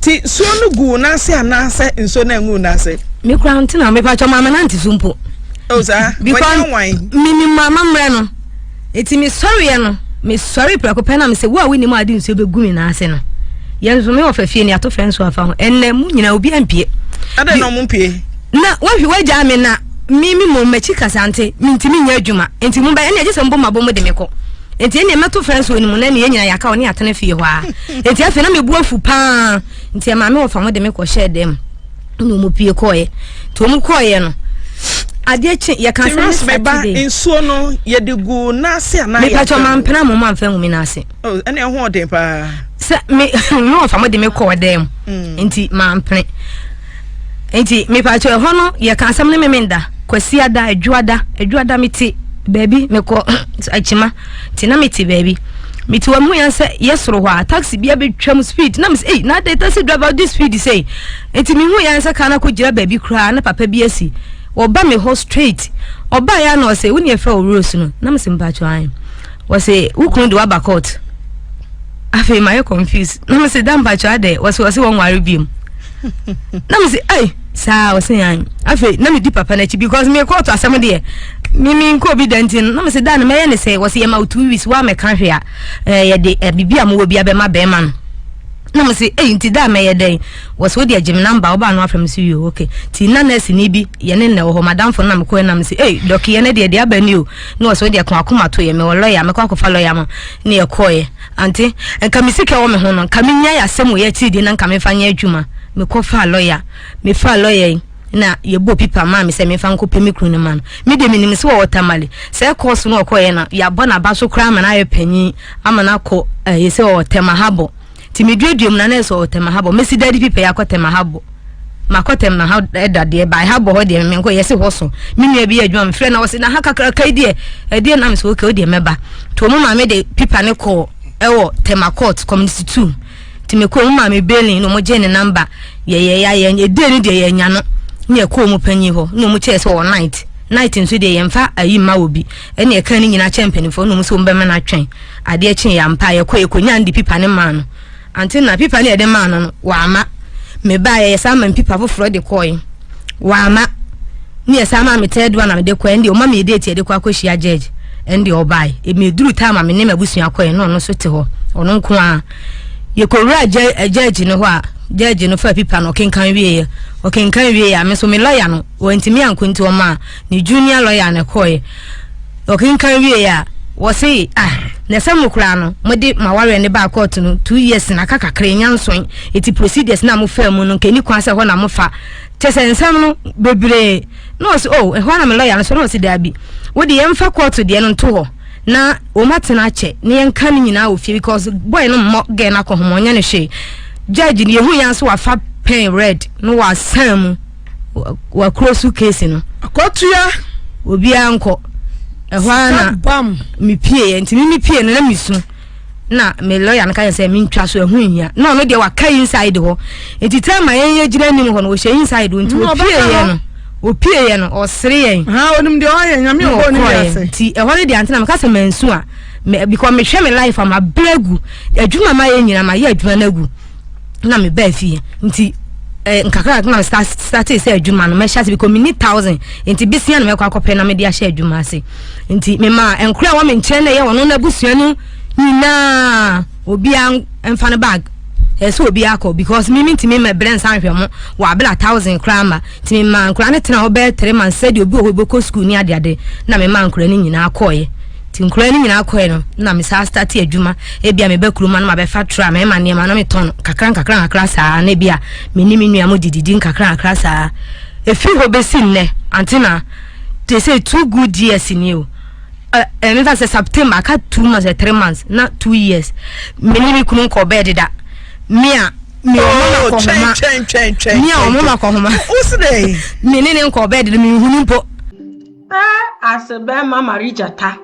Nti nsuo no gu wo nan ase anaasɛ nsuo no angu wo nan ase? Me kura nti na mepakyɛ maame nante so mpo. Oh saa? Because Wɔnyɛ wan? menim amammerɛ no. Enti mesɔreɛ no, mesɔree prɛko pɛ na mesɛ, wo a wonim a wode nsuo bɛgu me nan ase no, yɛn nso me wɔfa fie no yɛato fɛ nso afa ho. Ɛnnɛ mo nyinaa obiara mpie. Adɛn na ɔmo mpie? Na woahwe woagyaa me na me me mmom m'akyi kasante, mentumi nyɛ adwuma. Enti mo bɛyɛ ɛnna gye sɛ mobɔ m'abɔ mu de me kɔ. Enti ɛnneɛ mɛto fɛ nso no mu na ɛnneɛ yɛn nyinaa yɛaka wo ne yɛatena fie hɔ ara. Enti afei na me bo afu paa. Nti ɛmaa me wɔfa mo de me kɔhyɛɛ dan mu. na wɔn pie kɔɔeɛ nti wɔn kɔɔeɛ no adeɛ kye yɛ kan sɛ ne Saturday. Nsuo no yɛde gu n'ase anaa yɛ. Mepatwa ɔma mpena mo ma nfa ngu mi n'ase. Oh, ɛna ɛho ɔden paa. Sɛ me me wɔfa mo de me kɔɔ dan mu nti maa mpene nti mepatwa ɛhɔ no yɛ kan asɛm ne me me nda kwasiada adwuada adwuada me te baabi mekɔ akyima. Nti na mete baabi. Mete hɔ mehu yɛn sɛ yɛ soro hɔ a taxi bi abɛtwam speed na mesɛ ei na adɛn taxi driver wode speed sei nti mehu yɛn sɛ kaa no akɔgyina baabi koraa na papa bi asi ɔba me hɔ straight ɔba yɛ na ɔsɛ wo ne ɛfrɛ wo Rose no na mesɛ mpakyɛ an wɔsɛ wo kunu de waba court afei mayɛ confused na mesɛ da mpakyɛ adɛ wɔsɛ wɔsɛ wɔnware biom na mesɛ ei Saa ɔse an. Afei na medi papa no akyi because me kɔɔto asɛm deɛ me me nkɔ obi da nti no na mese da no mɛyɛ ne sɛ wɔse yɛma wo 2 weeks woa mɛka hwee a eh, yɛde eh, biribi a mowɔ bi abɛma bɛrima no. Na me se, ei, nti da a mɛyɛ dɛn? Wɔse wo deɛ gye me number, wobaa no afrɛ me se yoo, okay. Nti na nurse ni bi yɛne nnɛ wɔ hɔ, madamfo no na mekɔɛ na me se, ei, dɔki yɛne deɛ deɛ aba ni o. Na wɔse wo deɛ ka wakoma to yɛ, mewɔ lawyer, mɛkɔ akɔfa lawyer ma. Ne yɛkɔɛ. Ante, nka me sika wɔ me ho no, nka menyae asɛm wei akyiri deɛ na nka memfa nyɛ adwuma. Mekɔfaa lawyer, mefaa lawyer yi na yɛbɔɔ pipa maa me sɛ memfa nkɔpɛ me kunu no ma no. Me deɛ menim sɛ wɔwɔ Tamale. Sɛ course no ɔkɔeɛ no, yɛabɔ n'aba so koraa ama no ayɛ panyin, ama no akɔ ɛyɛ sɛ ɔwɔ Tema Habɔ. Nti meduadua mu na na ɛsɛ ɔwɔ Tema Habɔ. Mɛsi dadi pipa yi akɔ Tema Habɔ. Makɔ Tema ha ɛda deɛ, by Habɔ hɔ deɛ menkɔ, yɛse hɔ so. Me nua bi yɛ adwuma, mefrɛ na ɔse na ha kakraka yi deɛ, ɛdeɛ na mesɛ okay, wo deɛ mɛba. Nti wɔn maame de pipa no kɔɔ ɛwɔ Tema Court, Community 2. Nti mekɔɔ mu maa me bailing na wɔn gyee ne number yɛyɛ yɛ yɛ day no deɛ yɛnya no ne yɛkɔɔ mu panyin hɔ na wɔn kyerɛ sɛ wɔ night night nso deɛ yɛmfa ayi mma wɔ bi ɛne ɛka ne nyinaa kyɛ mpanimfoɔ na wɔn sɛ wɔn bɛma no atwɛn adeɛ kye yɛ ampa yɛkɔ yɛkɔnya no de pipa ne maa no ante na pipa ne yɛde maa no no wɔama mebaa yɛyɛ saa ma pipa foforɔ de kɔe Wamma. Ne yɛ saa maa me third one na mede kɔɛ ɛnde ɔma me date yɛde kɔ akɔhyia judge ɛnde ɔbae. Meduru time a me ne m'abusua kɔɛ na ɔno nso te hɔ ɔno nko ara. Yɛkɔwura judge no hɔ a judge no fa pipa no ɔkenkan wieɛ ɔkenkan wieɛ a me nso me lawyer no wantumi ankɔ nti ɔmaa ne junior lawyer na ɛkɔɛ. Ɔkenkan wieɛ a wɔse ah na ɛsɛ mo koraa no mode mawareɛ no baa court no 2 years na aka kakra ɛnya nson ɛti procedures na mofaa mu no nka ɛni kwan sɛ hɔ na mofa. Kyɛ sɛ nsɛm no bebree na ɔsi oh ɛhɔ na me lɔya no so na ɔsi daabi wo de yɛmfa kɔɔto deɛ no nto hɔ na wɔn atena akyɛ na yɛnka ne nyinaa wɔ fie because boy no mmɔ girl no akɔ ho ma ɔnyɛ no hwee judge no yɛhu yɛn nso wafa pen red na wasan mu wakuro so case no akɔtua obiara nkɔ ɛhɔ ara na mepie yɛ nti me mepie no na mesu na me lawyer no ka yɛ sɛ mentwa so ɛho nhia na ɔno deɛ waka inside hɔ nti time a yɛn yɛgyina anim hɔ no ɔhyɛ inside hɔ nti ɔpie yɛ no ɔpie yɛ no ɔsere yɛn ha onim deɛ ɔyɛ nyame ɔbɔ ne wiase nti ɛhɔ no deɛ antena meka sɛ mansu a me because mehwɛ me life a mabrɛ agu adwuma ma yɛ nyina mayɛ adwuma no agu na me baa fie nti eh, nkakra na start start sɛ adwuma no mɛhyɛ ase because menni thousand nti besia na mɛkɔ akɔpɛ na mede ahyɛ adwuma ase nti mema nkora a wɔ me nkyɛn na ɛyɛ ɔno n'abusua no nyinaa obiara mfa no bag ɛsɛ obiara kɔ because me mentumi mɛbrɛ nsa nhwɛ mo wɔ abela thousand koraa ma nti mema nkora no tena hɔ bɛyɛ 3 months sɛdeɛ obi wɔ hɔ bɛkɔ school ne adeade na mema nkora no nyinaa kɔɔeɛ. Nti nkwadaa no nyinaa kɔɛ no na me saa start adwuma. Ebi a meba kurom a na mabɛfa tra mɛma nneɛma na metɔn kakra nkakra nkakra saa na ebi a me ne me nua mo dididi nkakra nkakra saa. Efiri hɔ besi nnɛ ante na te sɛ 2 good years ni o. Ɛ ɛ mefa sɛ September aka 2 months ɛ 3 months na 2 years. Me ne me kunu nkɔ bɛɛ deda. Me a me ɔmo ma kɔ homa. Me a ɔmo ma kɔ homa. Me ne ne nkɔ bɛɛ deda me nhunu mpo. Ase bɛrima mare gyata.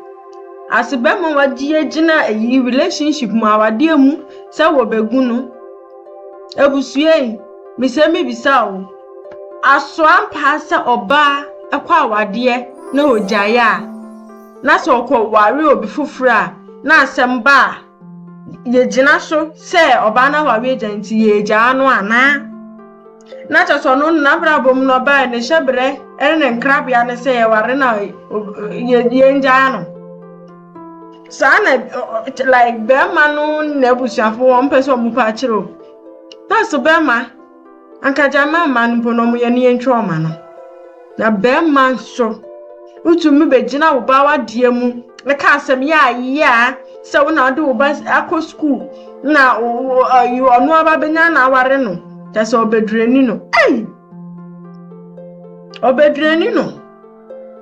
Ase bɛrima wagye agyina ayi relationship mu awadeɛ mu sɛ wɔbɛgu no. Abusua yi, mesɛ mebisa o, asoa mpaa sɛ ɔbaa kɔ awadeɛ na ɔgyae a, na sɛ ɔkɔware obi foforɔ a, na asɛm ba a, yɛgyina so sɛ ɔbaa no aware agya nti yɛgyaa no anaa? Na kyerɛ sɛ ɔno n'abrabɔ mu no ɔbaa ne hyɛbrɛ ne ne nkrabea ne sɛ yɛware no a yɛngyaa no. Saa na like bɛrima no n'abusuafo wɔn mpɛ sɛ wɔn pa akyerɛ o. Na so bɛrima anka gyama mma no mpo na wɔn yɛ no yɛntwa ɔma no. Na bɛrima nso wotumi bɛgyina wo ba wadeɛ mu ka asɛm yɛ a yɛ a sɛ wo na wode wo ba akɔ sukuu na ɔno aba bɛnya na aware no kyɛ sɛ ɔbɛdurani no. Ei! Ɔbɛdurani no.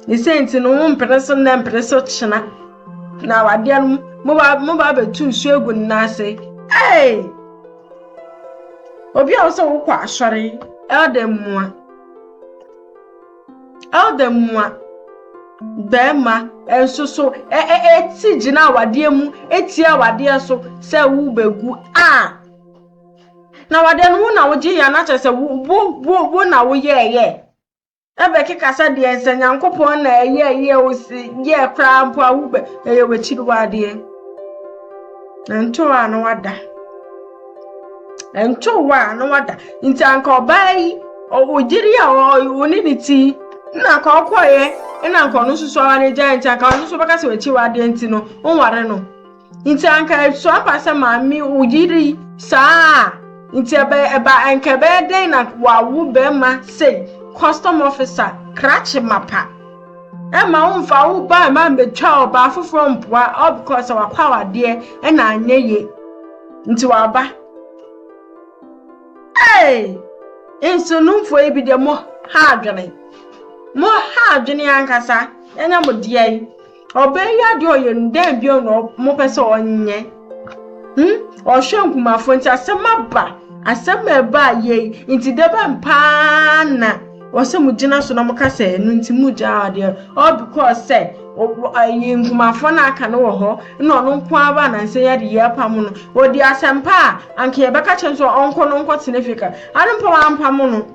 Ne sɛ nti no wo mpene so nnɛ mpene so kyena na awadeɛ no moba moba abɛtu nsuo agu ne nan ase. Ei! Obi a wo sɛ wokɔ asɔre elder mua. Elder mua bɛrima nso so ɛti gyina awadeɛ mu ɛti awadeɛ so sɛ wobɛgu a na awadeɛ no wo na wogye yɛ na kyerɛ sɛ wo wo wo na woyɛɛyɛ ɛbɛkeka sɛ deɛ sɛ Nyankopɔn na ɛyɛ yɛ wo yɛ koraa mpo a wobɛ ɛyɛ w'akyiri wadeɛ nto a na wada nto a na wada nti anka ɔbaa yi ɔgyere a ɔne ne ti na anka ɔkɔeɛ na anka ɔno nso so aware gyae nti anka ɔno nso bɛka sɛ w'akyi wadeɛ nti no nware no nti anka ɛso apa sɛ maame oyere yi. Saa nti ɛbɛ ɛba nka ɛbɛyɛ dɛn na wawo bɛrima sei, custom officer krakye mapa, ɛma womfa wo ba ɛma mbɛtwa ɔbaa foforɔ mpoa, all because wakɔ awadeɛ ɛna anyɛ yie nti waba. Hey! Nsonumfoɔ yi bi deɛ, mo ha adwene, mo ha adwene ankasa. Ɛnyɛ mo deɛ yi, ɔbaa yi adeɛ ɔyɛ no dɛn bio na mopɛ sɛ ɔnyɛ? Ɔhwɛ nkumafoɔ nti asɛm aba, asɛm a ɛba yie nti dɛbɛn paa na wɔsɛ mo gyina so na mo ka sɛ ɛno nti mo gya adeɛ, all because sɛ ɛyi nkumafoɔ no aka no wɔ hɔ na ɔno nko ara nansa yɛ de yɛ apam no. Wɔdi asɛmpa a anka yɛbɛka kyerɛ nso ɔnkɔ no nkɔ tena fie ka ade mpa wampam no,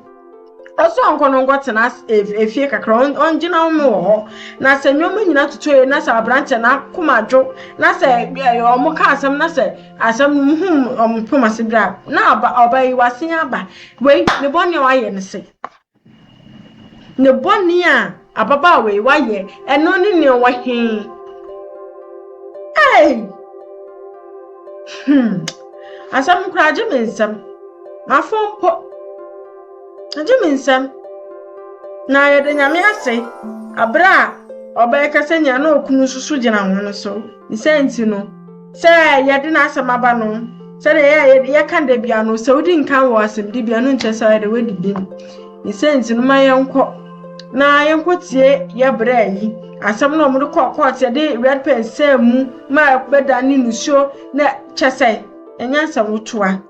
ɔsɛ ɔnkɔ no nkɔ tena efie kakra, ɔngyina wɔn wɔ hɔ na sɛ nneɛma nyinaa toto yie na sɛ aberanteɛ na akoma dwo na sɛ ɛɛ ɔmo ka asɛm na sɛ asɛm no hu ɔmo pom ase bere a na ɔba ɔba yi wasen aba. Wei ne bɔnne a wayɛ no se ne bɔnne a ababaawa yi wayɛ ɛno ne nea ɔwɔ he. Hey! Asɛm koraa agye me nsɛm mafo mpo agye me nsɛm na yɛde Nyame ase abere a ɔbɛyɛ kasa nea na okunu nso so gyina ho no so nsɛ nti no sɛ yɛde n'asɛm aba no sɛdeɛ yɛ yɛka da bia no sɛ wodi nkan wɔ asɛmdibea no nkyerɛ sɛ ɔyɛ de wadi bim. Nsɛ nti no ma yɛnkɔ na yɛnkɔ tie yɛ brɛ yi asɛm na ɔmo de kɔɔ court, yɛde red pen sɛɛ mu ma bɛda ne nusuo na kyɛ sɛ ɛnyɛ asɛm wotoa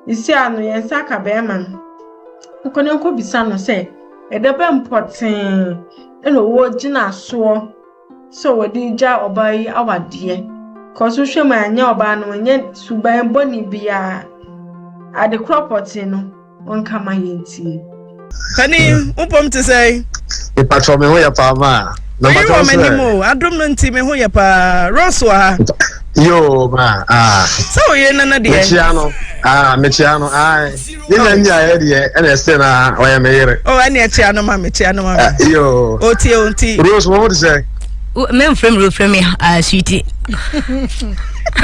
esi ano. Yɛn nsa aka bɛrima no nkɔ ne nkɔ bisa no sɛ ɛdɛ bɛ mpɔtee ɛna ɔwɔ gyina soɔ sɛ wɔde gya ɔbaa yi awadeɛ kɔso hwɛ mu a ɛnyɛ ɔbaa no ɛnyɛ suban bɔne biara, ade korɔ pɔtee no ɔnka ma yɛn tie. Kani wopɔm te sɛ? Mepatwɔ, me ho yɛ paa maa. Na oyi wɔ m'anim o, adom no nti me ho yɛ paa. Rose wɔ ha. Yoo ma aa. Sɛ oyere nana deɛ. Mekyia no aa, mekyia no aa, yɛnya nyaeɛ deɛ ɛna ɛsɛ na ɔyɛ me yere. O ɛne ɛkyia no ma me, kyia no ma me. Yoo. O tie o nti. Rose, wɔn ho te sɛ? Mɛmfrɛ me frɛ me sweetie.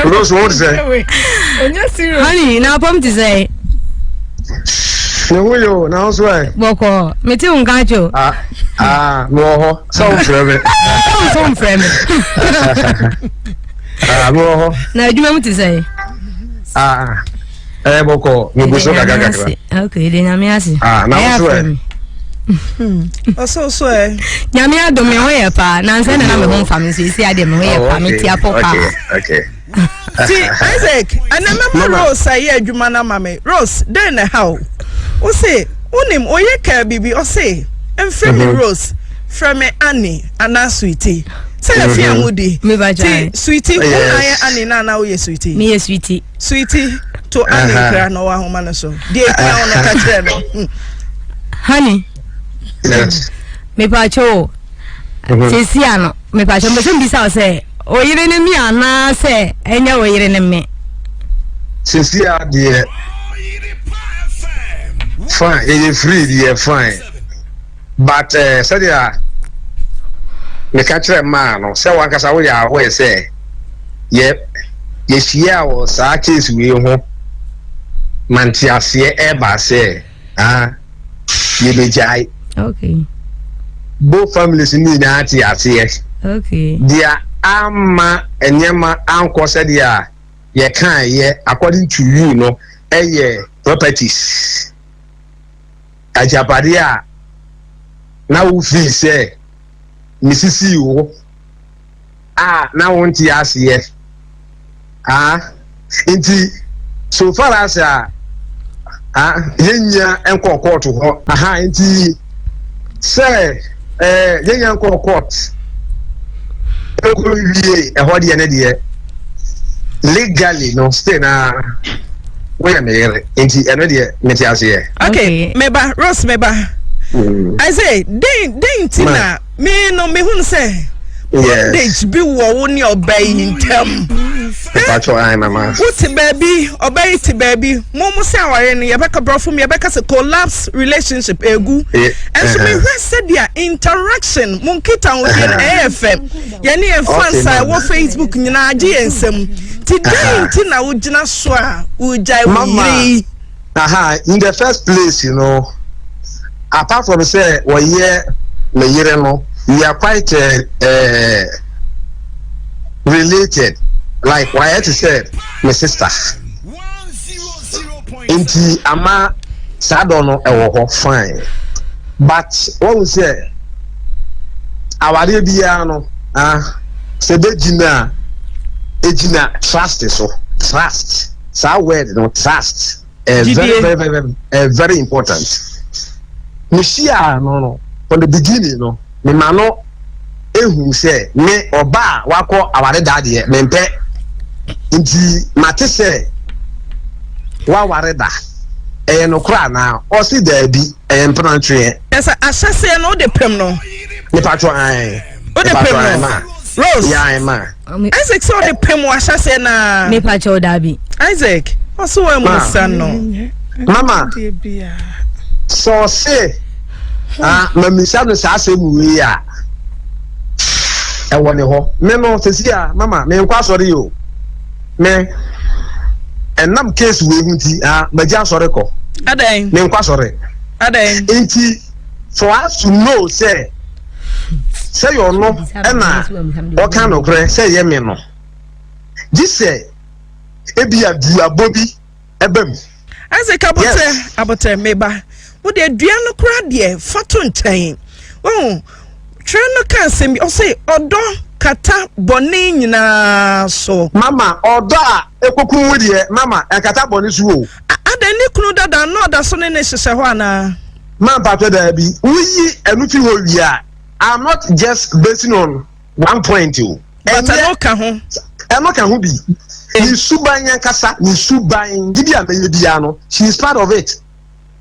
Rose, wɔn ho te sɛ? Onye serious. Honey, na apɔm te sɛ? Ne ho yɛ o, na ho so ɛ? Bɔkɔ, mete wo nka kyɛ o. Ah ah, mewɔ hɔ sɛ wo frɛ me. Sɛ wo so mfrɛ me. Ah, mewɔ hɔ. Na adwuma mu te sɛ? Ah, ɛyɛ bɔkɔ, megu so kakra kakra. Ok, de Nyame ase. Ah, na wo so ɛ? Ɔsɛ so ɛ? Nyame adom, me ho yɛ paa. Nansɛ na me ho mfa me nso ɛsi adeɛ, me ho yɛ paa, mete apɔ paa. Okay. Ti Isaac, ɛnɛ mɛma Rose ayɛ adwuma no ama me. Rose, dɛn na ɛha o? Wo se wonim oye kaa biribi, ɔse mfrɛ me Rose, frɛ me Annie anaa Sweetie sɛ yɛfi a mudi ti. Sweetie, wo na ayɛ Annie na anaa woyɛ Sweetie? Meyɛ Sweetie. Sweetie to Annie nkra na ɔwɔ ahoma no so deɛ ɛhia wo no ka kyerɛ no. Honey. Yes. Mepaakyɛ o, sɛsi ano mepaakyɛ mpɛ sɛ mbisa wo sɛ oyere ne me anaasɛ ɛnyɛ oyere ne me? Sisi adeɛ fine, yɛyɛ free deɛ, fine, but sɛdeɛ meka kyerɛ maa no sɛ wankasa woyɛ aware sɛ yɛ yɛhyia wɔ saa case wei ho ma nteaseɛ ɛba sɛ ah, yɛbɛgyae. Both families ni nyinaa te aseɛ. Deɛ ama nneɛma ankɔ sɛdeɛ a yɛka yɛ according to you no ɛyɛ properties, agyapadeɛ a na wofii sɛ mesisi wo a na wonte aseɛ. Ah, nti so far as a ah, yɛnya nkɔ court hɔ aha, nti sɛ yɛnya nkɔ court nkɔ wie ɛhɔ deɛ ne deɛ legally no still na woyɛ me yere, nti ɛno deɛ mete aseɛ. Okay, meba Rose, meba. Isaac, den den ti na me no me hun sɛ bondage bi wɔ wo ne ɔbaa yi ntam. Mpatsɔ ayi mama. Wote baabi, ɔbaa yi te baabi. Mo sɛ aware no yɛbɛka borɔfo mu yɛbɛka sɛ collapse relationship egu. Ɛnso mehwɛ sɛdeɛ interaction mo nkita ho deɛ no ɛyɛ fɛ. Yɛne yɛn fans a ɛwɔ Facebook nyinaa gye yɛn nsam. Nti dɛn nti na wogyina so a wogyae wo yere yi? Aha, in the first place, apart from sɛ wɔyɛ me yere no, we are quite related. Like wɔayɛ te sɛ me sister. Nti ama saa dɔ no ɛwɔ hɔ fine. But wɔn sɛ awareɛ biara no, ah, sɛ bɛgyina a, ɛgyina trust so. Trust. Saa word no, trust. Very very very very very important. Mehyia no from the beginning no, me ma no ehu sɛ me ɔba a wakɔ aware da deɛ mempɛ, nti mate sɛ waware da, ɛyɛ nokorɛ anaa? Ɔsi daabi, ɛyɛ mpenatweɛ. Ɛsɛ ahyɛseɛ no wode pem no. Mipatwa ae. Wode pem no, Rose? Yae ma. Isaac sɛ wode pem wɔ ahyɛseɛ naa. Mepatwa daabi. Isaac ɔso wɔ mu sa no. Mama, sɛ ɔse ah, mamisa no saa asɛm wei a, ɛwɔ ne hɔ. Me no sɛsi a, mama, menkɔ asɔre yi o. Me ɛnam case wei ho nti, ah, magya asɔre kɔ. Adɛn? Menkɔ asɔre. Adɛn? Nti for us to know sɛ yɛ ɔno ɛna ɔka nokorɛ sɛ ɛyɛ me no, gye sɛ ebi a duabɔ bi ɛba mu. Isaac, abotɛ, abotɛ, meba. Wode dua no kora deɛ fa to nkyɛn. Wahu twerɛ no ka asɛm bi, ɔse ɔdɔ kata bɔne nyinaa so. Mama, ɔdɔ a ekokum wo deɛ, mama, ɛnkata bɔne so o. Adɛn, ne kunu dada na ɔda so ne ne hyehyɛ hɔ anaa? Ma mpatɔ, daabi. Woyi ɛno fi hɔ wie a, I'm not just basing on one point o. But ɛno ka ho. Ɛno ka ho bi. Ne suban ankasa, ne suban bi a mɛyɛ biara no, she is part of it.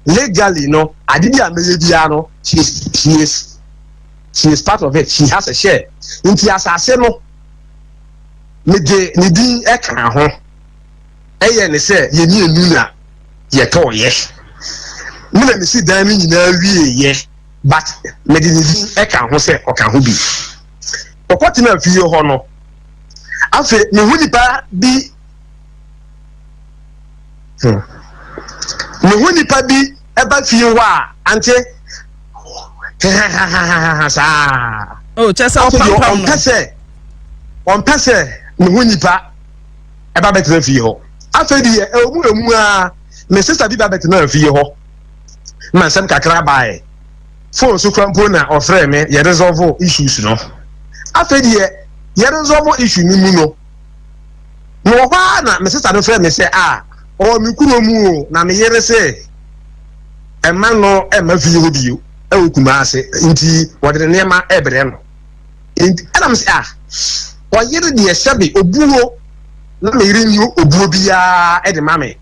Legally no, ade bi a mɛyɛ biara no, she is part of it. She has a share. Nti asase no, mede ne din ɛka ho, ɛyɛ ne sɛ yɛn mmienu na yɛtɔɔyɛ. Me na mesi dan no nyinaa wie yɛ, but mede ne din ɛka ho sɛ ɔka ho bi. Ɔkɔtena fie hɔ no, afei mehu nipa bi, mehu nipa bi ɛba fie hɔ a, ante hahahaha saa. Oh, kyɛ sɛ afei deɛ ɔpampam no. Ɔmpɛ sɛ mehu nipa ɛba bɛtena fie hɔ. Afei deɛ ɛwɔ mu emu a, me sister bi ba bɛtena fie hɔ ma nsɛm kakra baeɛ, phone so kura mpo na ɔfrɛ me, yɛ resolve issues no. Afei deɛ yɛ resolve issue no mu no, mewɔ hɔ a na me sister no frɛ me sɛ a ɔwɔ me kuro mu o, na me yere sɛ ɛma no ɛma fie hɔ bio ɛwɔ Kumase, nti wɔde ne nneɛma ɛbrɛ no. Nti ɛna me sɛ a ɔyere deɛ, sɛbe, obuo na me yere nyi obuo biara ɛde ma me.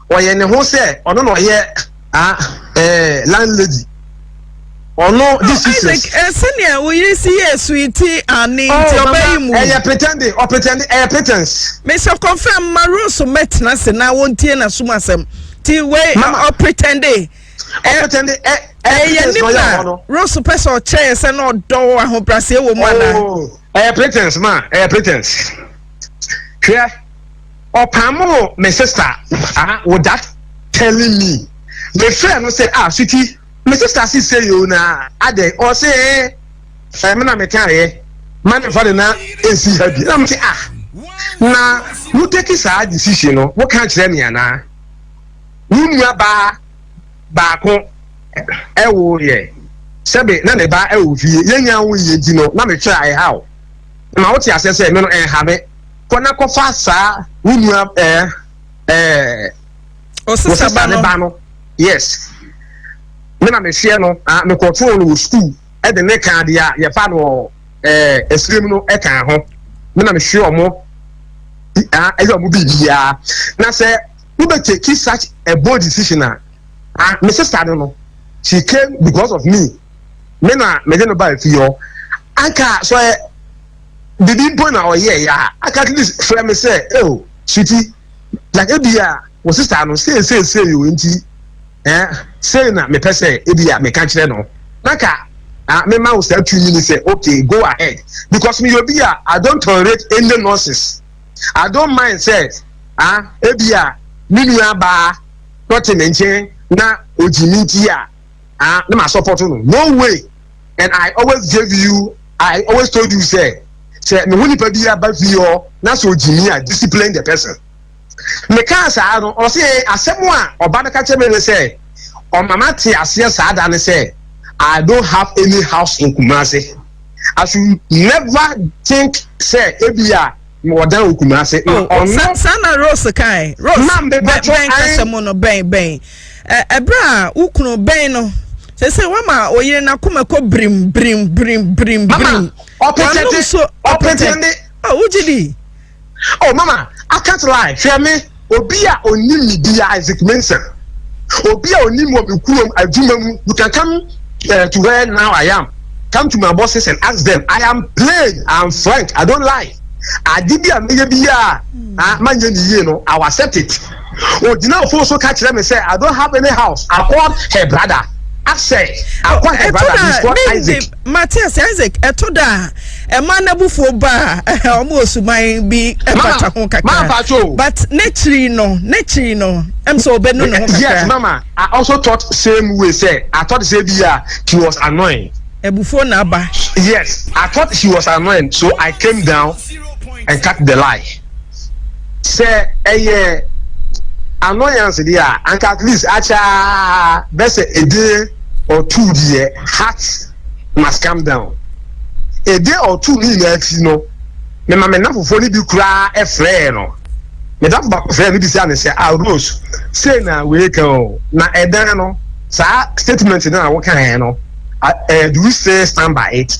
Ɔyɛ ne ho sɛ ɔno na ɔyɛ ah landlady ɔno. Oh, this is Isaac, sɛnea wo yere si yɛ sweetie ane nti ɔbɛyi mu. Ɛyɛ pretending, ɔpretending, ɛyɛ pretense. Mesɛ confirm ma Rose mɛtena se na wɔntie n'asom asɛm nti wei. Mama. Ɔpretende. Ɔpretending ɛ ɛyɛ pretense nim na ɔyɛ na hɔ no. Rose pɛ sɛ ɔkyerɛ yɛ sɛ na ɔdɔ ahobrɛaseɛ wɔ mu anaa? Oh, ɛyɛ pretense ma, ɛyɛ pretense. Hwɛ, ɔpamo me sister ah without telling me. Me frɛ no sɛ, "Ah, sweetie, me sister si se yi o," na adɛ ɔse ɛɛ ɛmi na me kan yɛ ma ne fa de na esi ha bi na me sɛ, "Ah, na wo take saa decision no, wo ka kyerɛ me anaa?" Wo nua baa baako ɛwo yɛ sɛbi na ne ba ɛwɔ fie, yɛn nyinaa wo yie nti no na me twɛ a ɛha o ma wote aseɛ sɛ me no ɛnha me. Kɔ na kɔfa saa wo nua ɛɛ ɛɛ wo wo sista sista ba ne no. Ba no, yes, me na mehwɛ no. Ah, mekɔtoo no wɔ sukuu, ɛde ne ka adeɛ a yɛfa no wɔ esirim no ɛka ho. Me na mehwɛ ɔmo, ah, ɛyɛ ɔmo biribiara. Na sɛ wobɛ take such a bold decision a, ah, me sister no, she came because of me. Me na mede no ba fie hɔ. Anka so ɛ bibi mpo na ɔyɛ ya a, anka at least frɛ me sɛ, "Oh, sweetie, like ebi a wo sister no sei sei sei o, nti sei na mepɛ sɛ ebi a meka kyerɛ no," na ka ah, mema wo saa 2 minutes sɛ, "Okay, go ahead," because meyɛ obi a I don't tolerate any nonsense. I don't mind sɛ ah ebi a me nua baa tɔte me nkyɛn na ogyi me nti a ah na ma support no no way and I always gave you I always told you sɛ sɛ me ho nipa bi aba fie hɔ na sɛ ogyi me a discipline the person. Mekaa saa no ɔse asɛm a ɔba no ka kyerɛ me ne sɛ ɔma mate aseɛ saa da ne sɛ I don't have any house in Kumasi. I should never think sɛ ebi a mewɔ dan wɔ Kumasi. Na Oh, ɔno sa saa na Rose kae. Rose, na bɛn mebɛtɔ bɛn kasa an mu no bɛn bɛn. Ɛ ɛberɛ a wo kunu bɛn no sese wama oyere n'akoma kɔ birim birim birim birim mama birim. Wanom ɔpetɛnde so ɔpetɛ. ɔpetɛnde. Oh, wogye di? Oh mama, I can't lie. Hwɛ me, obi a onim me bia Isaac Mensah. Obi a onim wɔ me kurom adwuma mu, you can come to where now I am. Come to my bosses and ask them. I am plain, I am frank, I don't lie. Ade bi a meyɛ bi a ah, manyɛ ne yie no, I will accept it. Ogyina phone so ka kyerɛ me sɛ I don't have any house. I called her brother. Ask her. I Oh, called her ɛtɔ brother. He's da called me Isaac. Matias Isaac ɛtɔ da a ɛma n'abufuo ba a ɔmo wɔ suban bi ɛbata Mama, ho kakra mama Pacho. but n'akyiri no n'akyiri no ɛm sɛ ɔbɛnu ne ho Yes, kakra mama. I also thought same way. Say, I thought say yeah, she was annoying. abufuo na aba. Yes, I thought she was annoying, so I came down and cut the lie. Sɛ ɛyɛ annoyance deɛ a, anka at least akyɛ bɛsɛ a day or two deɛ heart must come down. A day or two ne nyinaa akyi no, mema me nafofoɔ no bi koraa ɛfrɛɛ no. Medafo baako frɛɛ no bisa ne sɛ, ah Rose, sei na wei ka o, na ɛdan no, saa statement no a wokaeɛ no, do you still stand by it?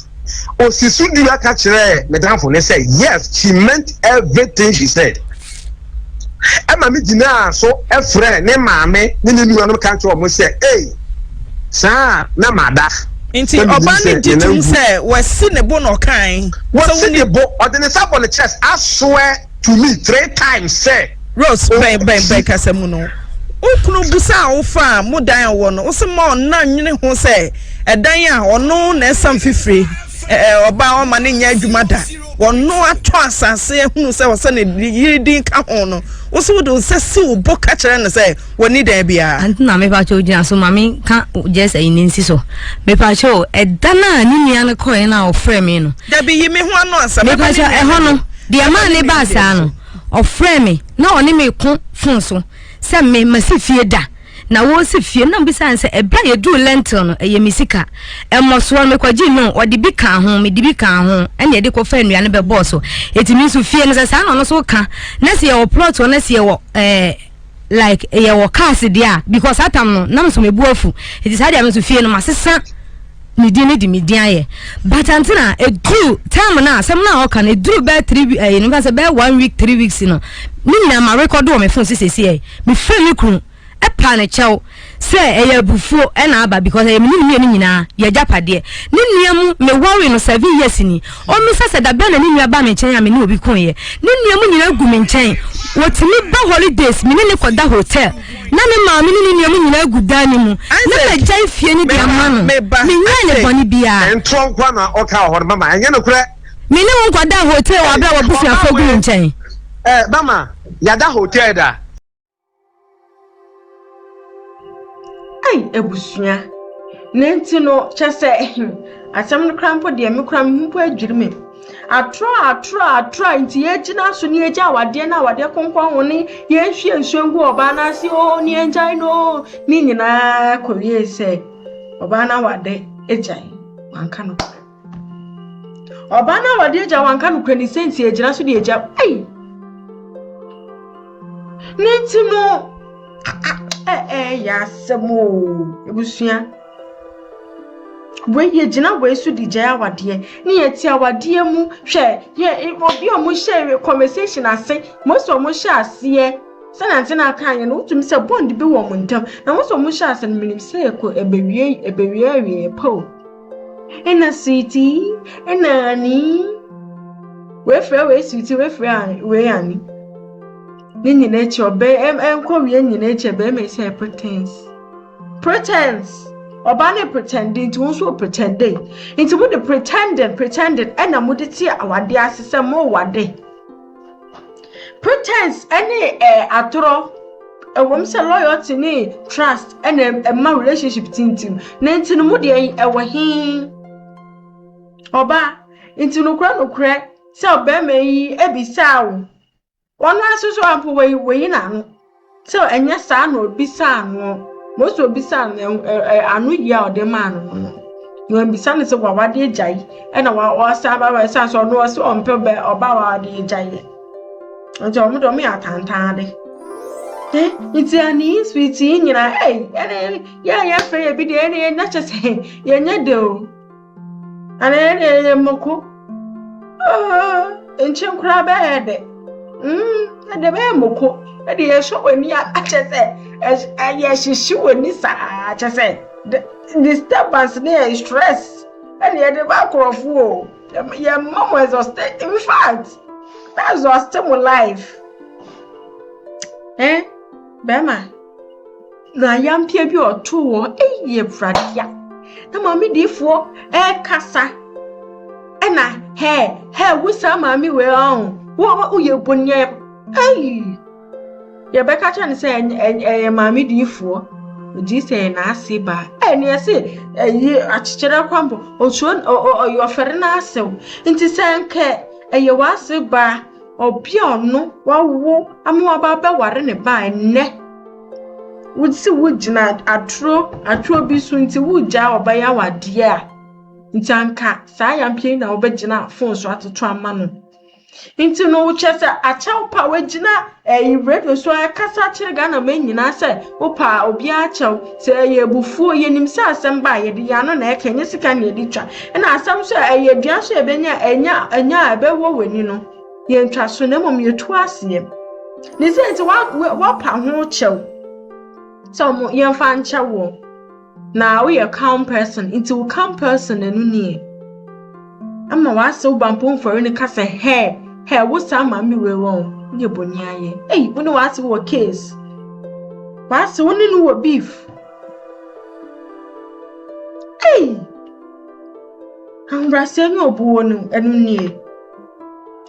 Osi so dua ka kyerɛɛ medamfo ne sɛ yes, she meant everything she said. Ɛma me gyinaa so ɛfrɛ ne maame ne ne nuanom ka kyerɛ ɔmo sɛ, ei, saa na mada. Nti Na menim ɔbaa no sɛ gye ne tom nan gu. sɛ wasi ne bo na ɔkae. Sɛ Wɔsi woni ne bo, ɔde ne nsa bɔ ne chest, aswear to me three times sɛ Rose oh, bɛn bɛn she bɛn kasa mu no wo kunu busa a wofa a mo dan a wɔ no wo sɛ ma ɔna nwene ho sɛ ɛdan a ɔno na ɛsam fifire ɛɛ ɔbaa ɔma ne nyɛ adwuma da ɔno atɔ asase ehunu sɛ ɔsɛ ne yiri din ka ho no wo sɛ wode wo nsa si wo bo ka kyerɛ no sɛ wɔni dan biara. Ante na mepa kyɛw gyina so ma me ka just ayi ne nsi so. Mepa kyɛw ɛda no a ne nua no kɔɛ no a ɔfrɛ me no. Dabi yi me ho ano ansa Mepa mɛba ne kyɛw nua ɛhɔ no no deɛ maa ne baa saa no ɔfrɛ me na ɔne me ko phone so sɛ me masi fie da na wɔsi fie na mbisa sɛ ɛberɛ a yɛduru lentil no ɛyɛ me sika ɛmmɔsoɔ no mekɔgye no ɔde bi ka ho mede bi ka ho ɛne yɛde kɔfa nnua no bɛbɔɔ so ɛti me nso fie no sɛ saa na ɔno so ka na sɛ yɛwɔ plot hɔ na sɛ yɛwɔ ɛɛ like yɛwɔ cars deɛ a because atam no nam so mebu afu ɛti saa deɛ me nso fie no masesa ne din ne de me din ayɛ but ante na ɛduru time no a asɛm no a ɔka no ɛduru bɛɛ three ɛyɛ nifa sɛ bɛɛ 1 week 3 weeks no ne nyinaa ma record wɔ me phone sisi yɛ mefrɛ me kunu ɛpa ne kyɛw sɛ ɛyɛ abufuo ɛna aba because ɛyɛ me ne ne mmienu nyinaa yɛ agyapadeɛ ne nua mu me worry no 7 years ni ɔmmisa sɛ dabɛn na ne nua ba me nkyɛn a me ne obi koeɛ ne nua mu nyinaa gu me nkyɛn wɔtumi ba holidays me ne ne kɔda hotel na ne maame ne ne nua mu nyinaa gu dan ne mu na Isaac, magyae fie no de ama no meba, menyɛɛ ne Isaac. bɔne biara. Ntorɔ nkoa na ɔka wɔ hɔ no mama ɛnyɛ nokorɛ. Me ne wo nkɔda hotel wɔ abere a wɔbusuafoɔ gu me nkyɛn. Ɛ mama yada hotel da. Ai abusua. Na nti no kyɛ sɛ asɛm no koraa mpo deɛ me koraa me ho mpo adwiri me. Atorɔ atorɔ atorɔ a nti yɛgyina so ne yɛgya awadeɛ na awadeɛ konkɔn ho ne yɛnhwie nsuo ngu ɔbaa no ase oo ne yɛngyae no oo ne nyinaa kɔwie sɛ ɔbaa no awade agyae wanka nokorɛ. Ɔbaa no awade agyae wanka nokorɛ ne sɛ nti yɛgyina so de agya ai ne nti no ɛyɛ asɛm oo abusua. Wei yɛgyina wei so de gyae awadeɛ ne yɛte awadeɛ mu hwɛ yɛ obi a ɔmo hyɛ conversation ase most a ɔmo hyɛ aseɛ sɛnea ante na aka yɛ no wotumi sɛ bond bi wɔ ɔmo ntam na most a ɔmo hyɛ ase no menim sɛ ɛkɔ ɛbɛwie ɛbɛwie awie pa o ɛna sweetie ɛna ani wefrɛ wei sweetie wefrɛ wei ani ne nyinaa akyi ɔbɛ ɛnkɔ wie nyinaa akyi ɛbɛrima yi sɛ pretense pretense ɔbaa no pretending nti wɔn nso pretending nti mo de pretending pretending ɛna mo de te awadeɛ ase sɛ mo wade. Pretense ɛne ɛɛ atorɔ. Ɛwom sɛ loyalty ne trust ɛna ɛma relationship tintim. Na nti no mo deɛ ɛwɔ he? Ɔbaa, nti nokorɛ nokorɛ sɛ ɔbarima yi ebisaa wo. Ɔno ara nso so ampo wayi wayi n'ano sɛ ɛnyɛ saa na obisaa no. Most obisaa no ɛ ano yie a ɔde maa no no. Na wambisa no sɛ wawade agyae ɛna wa wasan aba ɛsan sɛ ɔno ɔsɛ ɔmpɛ bɛ ɔba wawade agyaeɛ. Nti ɔmo de ɔmo yɛ atantaade. Eh, nti ani sweet yi nyinaa, ei, ɛne yɛn a yɛfrɛ yɛ bi deɛ ɛne yɛn kyɛ sɛ yɛnyɛ de o. Ana yɛn deɛ yɛyɛ mmoko. Nkyen koraa bɛyɛ dɛ. Ɛde bɛyɛ mmoko. Ɛde yɛhwɛ w'ani a akyɛ sɛ yɛhyehye w'ani saa kyɛ sɛ disturbance ne yɛ stress ɛne yɛde ba akorɔfo o. Yɛmma mo exhaust, in fact, exhaust mo life. Eh, bɛrima, na yampia bi ɔtoo wɔ ɛyɛ Awurade a. Na maame diifoɔ ɛrekasa ɛna hɛ hɛ wo saa maame wei ɔho wo woyɛ bonia ɛyi yɛbɛka kyerɛ no sɛ ɛyɛ maame diifoɔ ogye sɛ ɛyɛ n'ase ba ɛne ɛsɛ ɛyi akyekyerɛ kwampo osuo ɔyɛ ɔfɛre n'asew nti sɛ nkɛ ɛyɛ w'ase ba ɔbi a ɔno wawo ama waba abɛware ne ba ɛnnɛ wosi wogyina atoro atoro bi so nti wogyaa ɔbɛyɛ awadeɛ a nti anka saa yampia yi na wobɛgyina phone so atoto ama no. Nti no wokyerɛ sɛ akyɛw pa wagyina ɛyi radio so ɛkasa kyerɛ Ghana man nyinaa sɛ wopa obiara kyɛw sɛ ɛyɛ abufuo. Yɛnim sɛ asɛm ba a yɛde yɛn ano na ɛka, ɛnyɛ sika na yɛde twa, ɛna asɛm nso a ɛyɛ aduan so yɛbɛnya ɛnya ɛnya a ɛbɛwɔ w'ani no yɛntwa so na mmom yɛtu aseɛ ne sɛ nti wapa ho kyɛw sɛ ɔmo yɛmfa nkyɛ wɔ na woyɛ calm person, nti wo calm person ɛno nie ama w'asɛ wo bampo mfɔre no ka sɛ hɛ hɛ wo saa maame wei wɔn woyɛ bɔnni ayɛ. Ei, wo ne w'ase wɔ case, w'ase wo ne no wɔ beef. Ei, ahobrɛaseɛ ne obuo no ɛno nie,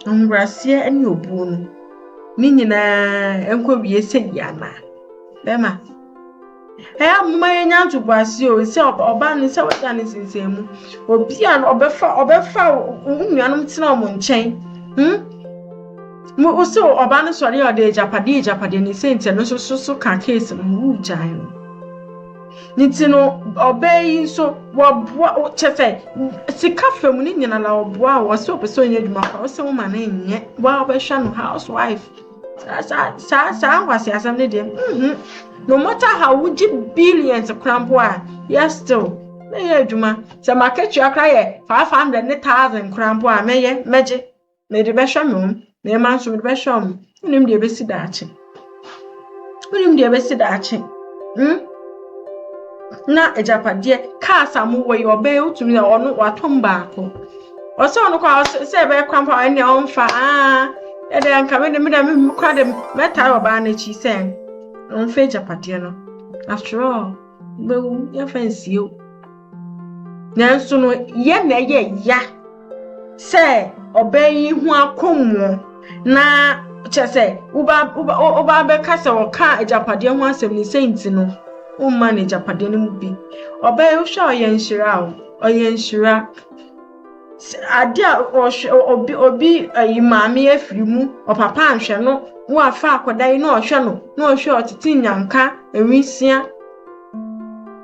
ahobrɛaseɛ ne obuo no ne nyinaa nkɔ wie sɛ yi anaa? Bɛrima, ɛyɛ moma yɛnya ntoboase o sɛ ɔbaa no sɛ wɔda ne nsensɛn mu obi a ɔbɛfa wo nuanom tena ɔmo nkyɛn mo sɛ ɔbaa no sɔre a ɔde agyapadeɛ ne sɛ nti ɛno nso so ka case no ho wogyae no. Nti no ɔbaa yi nso wɔboa kyɛ sɛ sika fam ne nyina la ɔboa a wɔsɛ ɔpɛ sɛ ɔnyɛ adwuma kora ɔsɛ woma no nyɛ waa ɔbɛhwɛ no housewife saa saa saa nkwasi asɛm ne deɛ no matter how wogye billions kora mpo a yɛ still mɛyɛ adwuma sɛ makatua kora yɛ 500 ne 1,000 kora mpo a mɛyɛ mɛgye mede bɛhwɛ me ho mmarima nso mede bɛhwɛ ɔmo. Wonim deɛ ɛbɛsi daakye, wonim deɛ ɛbɛsi daakye Na agyapadeɛ cars a mowɔ yi ɔbɛyɛ wotumi sɛ ɔno watɔm baako ɔsɛ ɔno kɔ sɛ ɛbɛyɛ kwan pa ɛnea ɔmfa aa ɛdɛ nka mede me kora de mɛtae ɔbaa n'akyi sɛ ɔmfa agyapadeɛ no. After all, wobɛwu yɛmfa nsie wo. Nanso no yɛ na ɛyɛ ya sɛ ɔbaa yi ho akɔmmoɔ na kyerɛ sɛ woba bɛka sɛ ɔka agyapadeɛ ho asɛm ne sɛ nti no womma no agyapadeɛ no mu bi. Ɔbaa yi wohwɛ a ɔyɛ nhyira o, ɔyɛ nhyira. Ade a ɔhwɛ obi ayi maame afiri mu ɔpapa anhwɛ no na wafa akwadaa yi na ɔhwɛ no na ɔhwɛ ɔtete nyanka nwisia.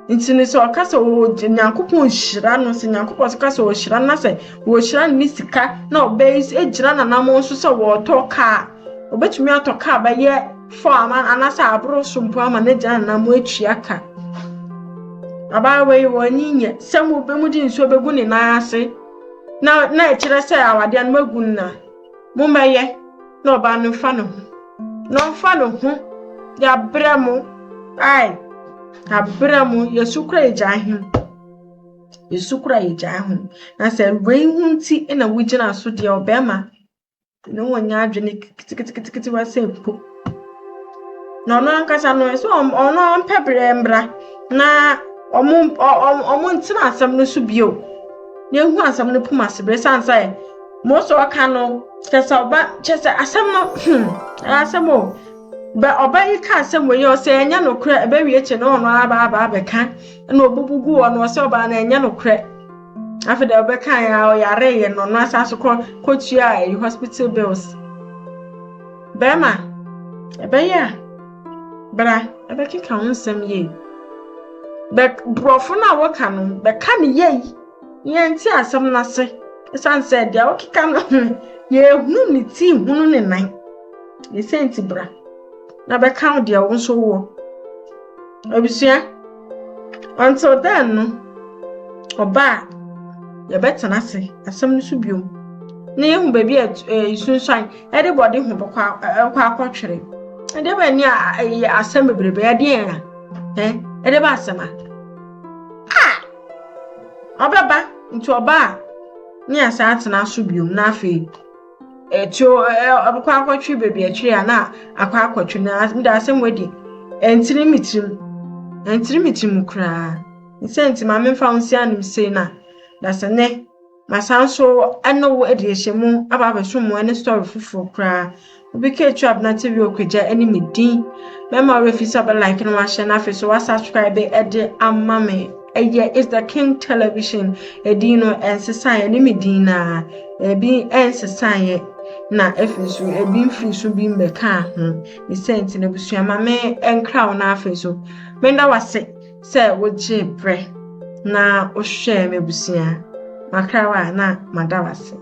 Nti no sɛ ɔka sɛ ɔgye Nyankopɔn hyira no sɛ Nyankopɔn ka sɛ ɔhyira no na sɛ wɔhyira no ne sika na ɔbaa yi gyina n'anammɔn so sɛ wɔretɔ kaa, obetumi atɔ kaa bɛyɛ four ama anaasɛ aboro so mpo ama no gyina n'anammɔn atua ka. Abaayewa yi wɔn nyɛ sɛ mo bɛ mo de nsuo bɛgu ne nan ase na ɛkyerɛ sɛ awadeɛ no magu no na mommɛyɛ na ɔbaa no mfa ne ho na ɔmfa ne ho. Yɛabrɛ mo ai, abrɛ mo. Yɛsu kora yɛgyae ho, yɛsu kora yɛgyae ho na sɛ wei ho nti na wogyina so deɛ ɔbɛrima ne wɔnyɛ adwene keteketekete sɛ mpo na ɔno ankasa no sɛ ɔno ɔmpɛ berɛ mbra na ɔmo ntena asɛm no so bio na ehu asɛm no pum ase bere san sɛ mo sɛ ɔka no kyɛ sɛ ɔba kyɛ sɛ asɛm no. Ɛyɛ asɛm o. Bɛ ɔba yi ka asɛm wɔ yi ɔsɛ ɛnyɛ nokorɛ ɛbɛwie kyɛ na ɔno aba aba abɛka na ɔbubu gu hɔ no ɔsɛ ɔbaa no ɛnyɛ nokorɛ. Afei deɛ ɔbɛka yɛ a ɔyareeɛ no ɔno asa so kɔ kɔtua ɛyi hospital bills. Bɛrima, ɛbɛyɛ a bra ɛbɛkeka wo nsɛm yie. Bɛ borɔfo no a wɔka no bɛka no yie. Yɛnte asɛm no ase ɛsiane sɛ deɛ wokeka no yɛhunu ne ti hunu ne nan. Ne sɛ nti bra na bɛka wo deɛ wo nso wowɔ. Abusua, until then no, ɔba a yɛbɛtena ase asɛm no so biom na yɛhu baabi a nsunsuan ɛde bɔde ho bɛkɔ ɛkɔ akɔtwere. Ɛdeɛ bɛn ne a asɛm bebrebe ɛdeɛn a ɛde ba asɛm a. Ah! Ɔbɛba, nti ɔba a, ne yɛasan atena so biom na afei ɛtuo ɔbɛkɔ akɔtwe baabi ɛtwe a na akɔ akɔtwe na mede asɛm wadi ɛntiri me tirim ɛntiri me tirim koraa nsɛ nti ma memfa wo nsi anom sei na dasɛ nɛ Masan nso ne wo adi ahyɛmu aba abɛsom mo ne story foforɔ koraa. Obi ka etu Abena TV Okwaja ne me din. Mɛma wo refi sɛ ɔbɛ like na wahyɛ na afei so wa subscribe de ama me. Ɛyɛ It's the King Television. Edin no ɛnsesaeɛ ne me din na ebi ɛnsesaeɛ na afei so ebi mfiri so bi mbɛkaa ho. Ne sɛ nti na abusua ma me nkra wo na afei so menda wase. Sɛ wogyee berɛ na wohwɛɛ m'abusua, makra wo a na mada wo ase.